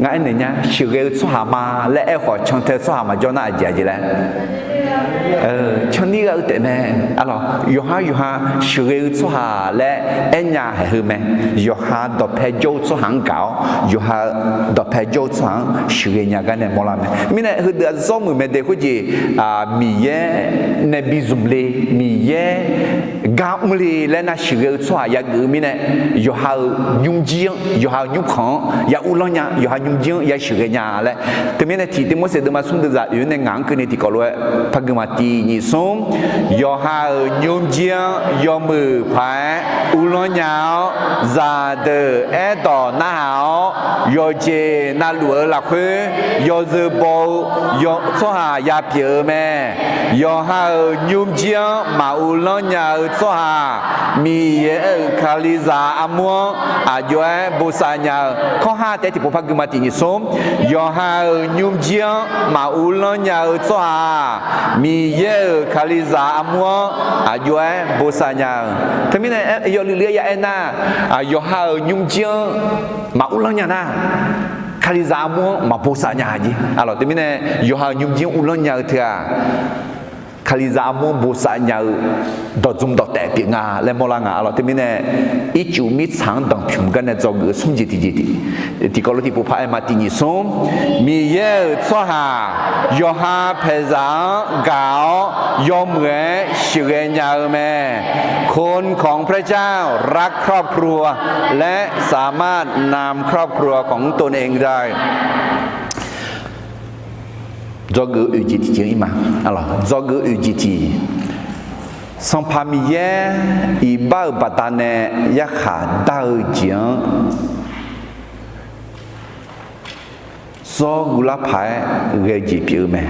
Ngar aernaeq nya, sheuqghae-eu tsawrhaq ma laer aerkhawf cantae tsawrhaq maqjawr nar aqjeq aqjeq laer canlir gha-eu taef mae. Arlawq, yawqha yawqha sheuqghae-eu tsawrhaq laer aernya haeq heu mae. Yawqha dawqpae jawr-eu tsawrhaq-anr gaq-awr, yawqha dawqpae jawr-eu tsawrhaq-anr sheuqghae nya gar nae mawrlar mae. Mirnae heudeuq-aq zawr muiq mae de khoerjeq, Miqyaer nae bi zmq le, Miqyaer gar mr le laer nar sheuqghae-eu tsawrhaq yageuf-eu mirnae, yawqha-euq nymrjir-anr, yawqha-euq nymrkhanq-anr ya uvlanr nya, yawqha nymrjir-anr ya sheuqghae nya laer. Teumirnae tiqtiv Morseq deuvma smr deuq zaq oeq-anr nae ngaq-anr keuvni tiqkawv lof-aer par gui ma tiq nyiq smr. Yawqha-euq nymrjir-anr yawmuiq paq-aer uvlanr nya-awr, zaqdeuq aerdawq narhaq-awr, yawqjeq navluf-eu lafkhoer yawzeu baw-eu tsawrhaq ya pyeuf-eu mae. Yawqha-euq nymrjir-anr maquvlanr nya-eu tsawrhaq, Miqyaer-euq Kalizaq armur-anr aqjox-aer bosav nya-eu. Kawrha taef-aer tiqpov par gui ma tiq nyiq smr. Yawqha-euq nymrjir-anr maquvlanr nya-eu tsawrhaq, Miqyaer-euq Kalizaq armur-anr aqjox-aer bosav nya-eu. Teumirnae yawluiv luiv-aer ya aernar, yawqha-euq nymrjir-anr maquvlanr nya nar, Kalizaq armur-anr maqbosav nya-a jeq. Arlawq, teumirnae yawqha-euq nymrjir-anr uvlanr nya-eu teu-aq, Kalizaq armur-anr bosav nya-eu dawqdzmq dawq daef pyeuf nga laer mawrlar nga arlawq. Teumirnae ircuf mirtsaq-anr danqpymq gar nae dzawgeuf-eu smr jeq tiqjeq tiqkawv lof tiqpov paq-aer ma. Tiq nyiq smr, Miqyaer-euq tsawrhaq yawqha paeqzaq-anr gaq-awr yawmuiq-aer sheuqghae nya-eu mae. คนของพระเจ้ารักครอบครัว และสามารถนำครอบครัวของตนเองได้ Dzawgeuf-eu oeq jeq tiqjeq-ir ma. Dzawgeuf-eu oeq jeq tiq, Sanqpaq Miqyaer iqbax-euq baqdanae yarkhaq dar-eu jeq-anr zawr guvlar paq-aer ghae-eu jeq pyeuf-eu mae.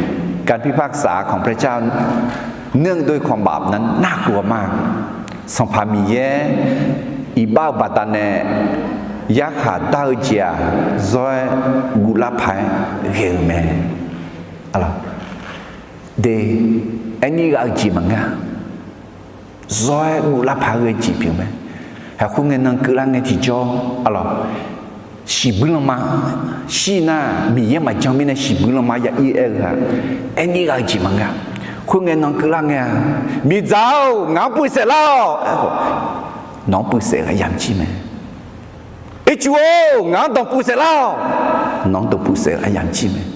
การพิพากษาของพระเจ้า เนื่องด้วยความบาปนั้นน่ากลัวมาก Sanqpaq Miqyaer iqbax-euq baqdanae yarkhaq dar-eu jeq-aq, zawr-aer guvlar paq-aer ghae-eu mae. De, aernyir ghav-eu jeq maqngeur-a. Zawr-aer guvlar paq-aer ghae-eu jeq pyeuf mae. Haiq khoerngae nan keuvlar ngae tiqjawr arlawq, shiqbuir lanma, shir nar Miqyaer maqjan mirnae shiqbuir lanma ya ir aer-eu-aq, aernyir ghav-eu jeq maqngeur-a. Khoerngae nan keuvlar ngae-a, Miqdzaq-or, ngaq-anr puiv saef lar-awq aer-awq. Nawq-anr puiv saef-eu aryamq jir mae. Ircuf-or, ngaq-anr danqpuiv saef lar-awq. Nawq-anr danqpuiv saef-eu aryamq jir mae.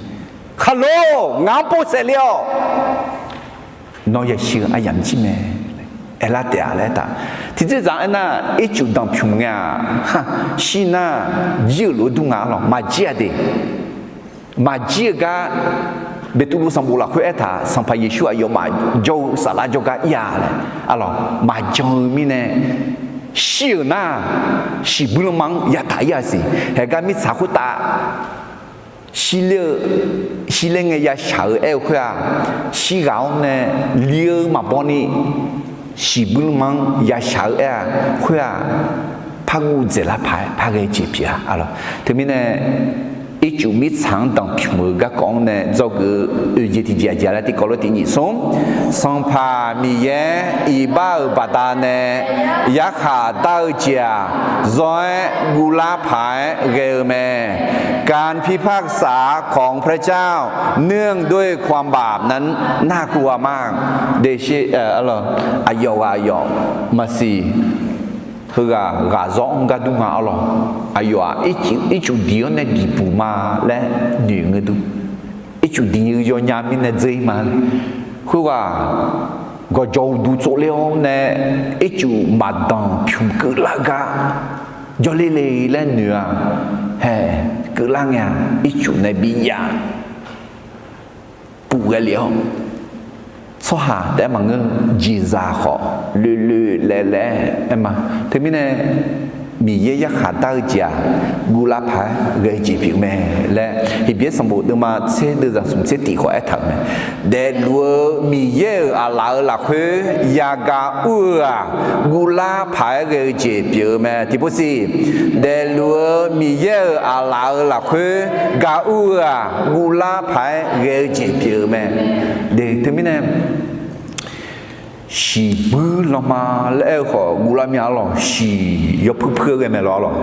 Khaqlo-or, ngaq-anr pov saef le-awq. Nawr yashir-eu aryamq jir mae. Aerlar taef-a laer aertaq, tiqdzerdzaq aernar, ircuf danqpymq ngae-aq, shir nar jir-euq lof-aer dur nga arlawq. Maqjir-a de. Maqjir-eu gar, Beqtuvluv sanqbof lafkhoer aertaq, Sanqpaq Yeqsur aqyawfmaf jawr-eu saflar jawrgar ir-a laer arlawq. Maqjan-eu mirnae shir-euq nar, shiqbuir lanma-anr yataq ir-a siq. Haeq gar mirtsaq khoertav shirler-eu, shirler ngae yashaq-eu aer-eu khoer-aq, shirghaq-awr nae li-eu maqbaw ni shiqbuir lanma-anr yashaq-eu aer-a khoer-aq, par guv dzaeqlar paq-aer par ghae-eu jeq pyeuf-a arlawq. Teumirnae ircuf mirtsaq-anr danqpymq-eu garkawv-anr nae dzawgeuf-eu oeq jeq tiqjeq aqjeq laer tiqkawv lof tiq nyiq smr, Sanqpaq Miqyaer iqbax-euq baqdanae yarkhaq dar-eu jeq-aq, zawr-aer guvlar paq-aer ghae-eu mae. การพิพากษาของพระเจ้า เนื่องด้วยความบาปนั้นน่ากลัวมาก Aqyawf ghaq aqyawf maqsiq, heughaq ghaq zawr-anr gar dur nga arlawq. Aqyawf-aq, ircuf diq-anr nae diqbuq ma laer noeq ngeur dur. Ircuf diq-eu yawnya mirnae dzeur-ir ma. Khoerghaq gawqjawq uqduq tsovler-awr nae ircuf maqdanqpymq keuvlar-eu gar jawrler le laer noeq-aq, haeq keuvlar ngae-aq, ircuf nae bi yaf puf ghae lef-awr, tsawrhaq taef-aer maqngeur, jeqzaq khawf loeloe laev laev-aer ma. Teumirnae Miqyaer yarkhaq dar-eu jeq-aq, guvlar paq-aer ghae-eu jeq pyeuf mae laer Heqbyaer sanqbof deuvma tser deuvzaq smq tser tiq khawf aertaq-euq mae. Daefluf-eu Miqyaer-euq aqlaf-euq lafkhoer yagaq ur-eu-aq, guvlar paq-aer ghae-eu jeq pyeuf-eu mae. Tiqpov siq, daefluf-eu Miqyaer-euq aqlaf-euq lafkhoer gaq ur-eu-aq, guvlar paq-aer ghae-eu jeq pyeuf-eu mae. Teumirnae shiqbuir lanma laer aer-eu khawf guvlar mya arlawq. Shiq yawpuir puir-aer ghae mae lawq arlawq.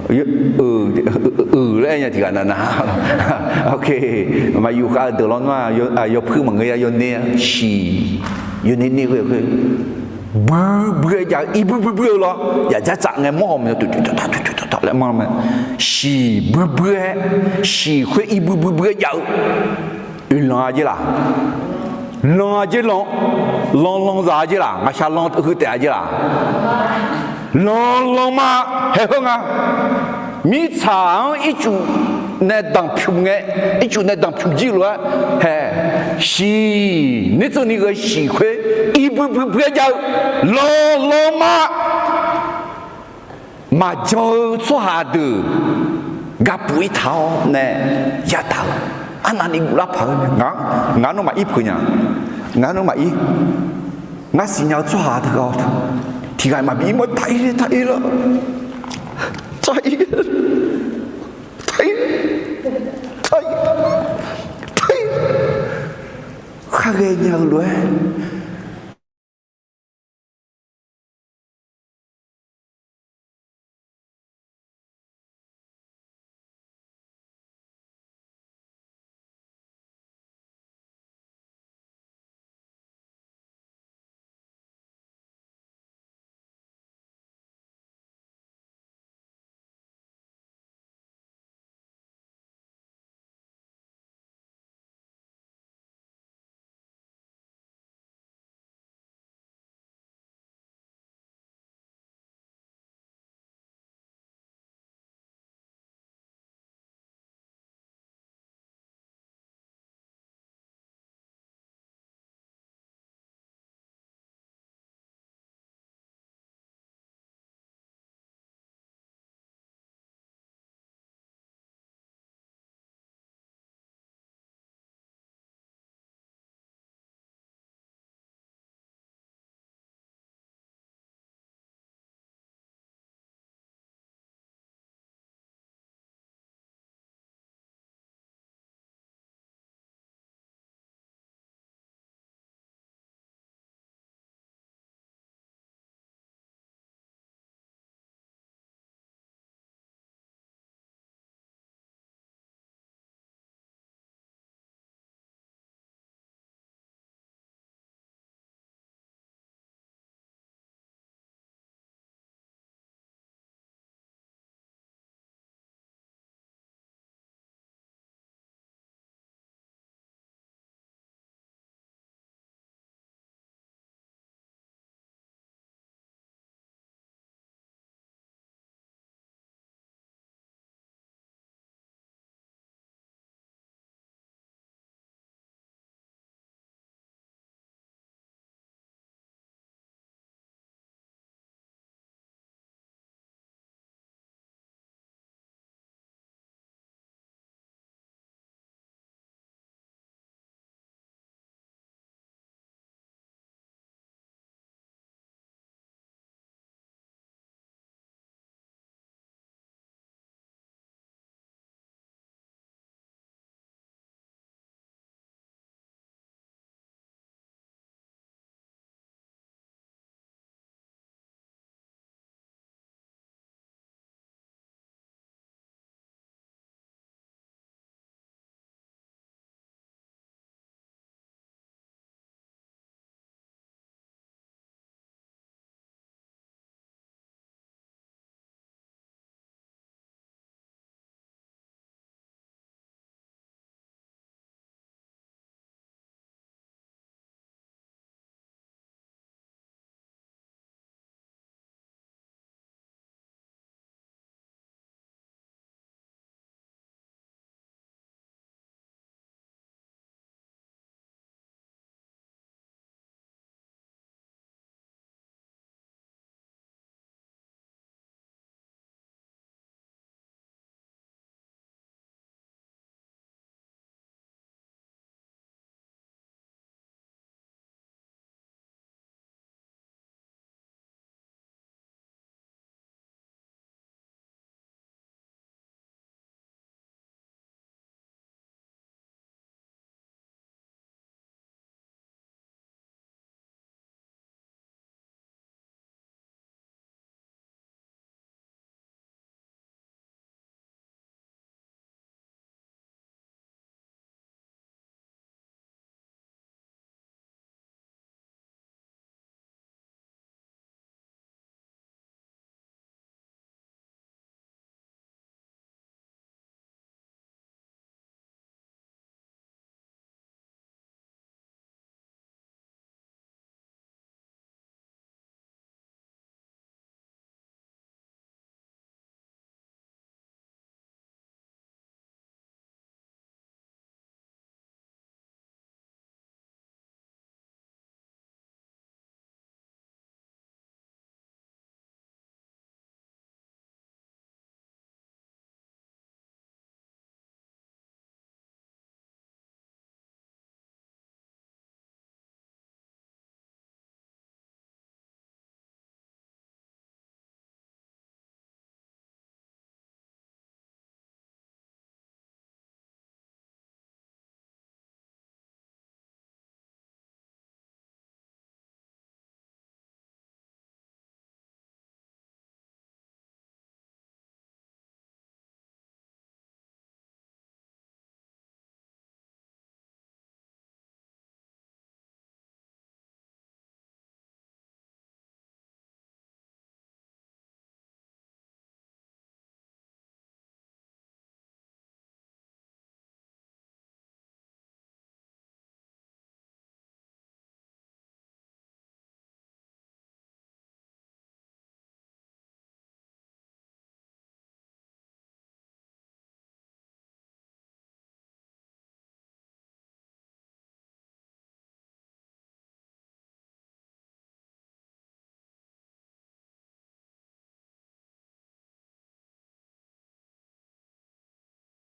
Euq laer aer nya tiqghaq navnav. Maqyuf khav-eu deuq lawr nar-aq, yawpuir maqngeur ya yawner-a shiq, yawner ner ghoe khoer buir buir-aer jav-eu, irbuir buir buir-eu lawr, yaqdzar tsaf ngae mawr haw ma, laer mawr ma. Shiq buir buir-aer, shiq khoer irbuir buir buir-aer jav-eu. Oeqlanq-a jer laq? Lanq-a jer lanq? Lanq lanqzaq-a jer laq? Ngaqshaq lanq heu taef-a jer laq? Lanq lanq ma. Haeq heu nga. Mirtsaq-anr ircuf nae danqpymq ngae, ircuf nae danqpymq jir lof-aer haeq shiq, nertseuvni ghae shiq khoer irbuir buir buir-aer jav-eu lanq lanq ma. Maqjan-eu tsawrhaq deuq gapuf-ir taq-awr nae yadaq-eu, arnavni guvlar paq-eu, ngar nawmaf ir peuq nya, ngar nawmaf ir, ngar siqnya-eu tsawrhaq teughaq-awr, tiqghaq maqbi ir mawr taq-ir taq-ir lar, taq-ir, taq-ir, taq-ir, taq-ir. Khar ghae nya-eu lof-aer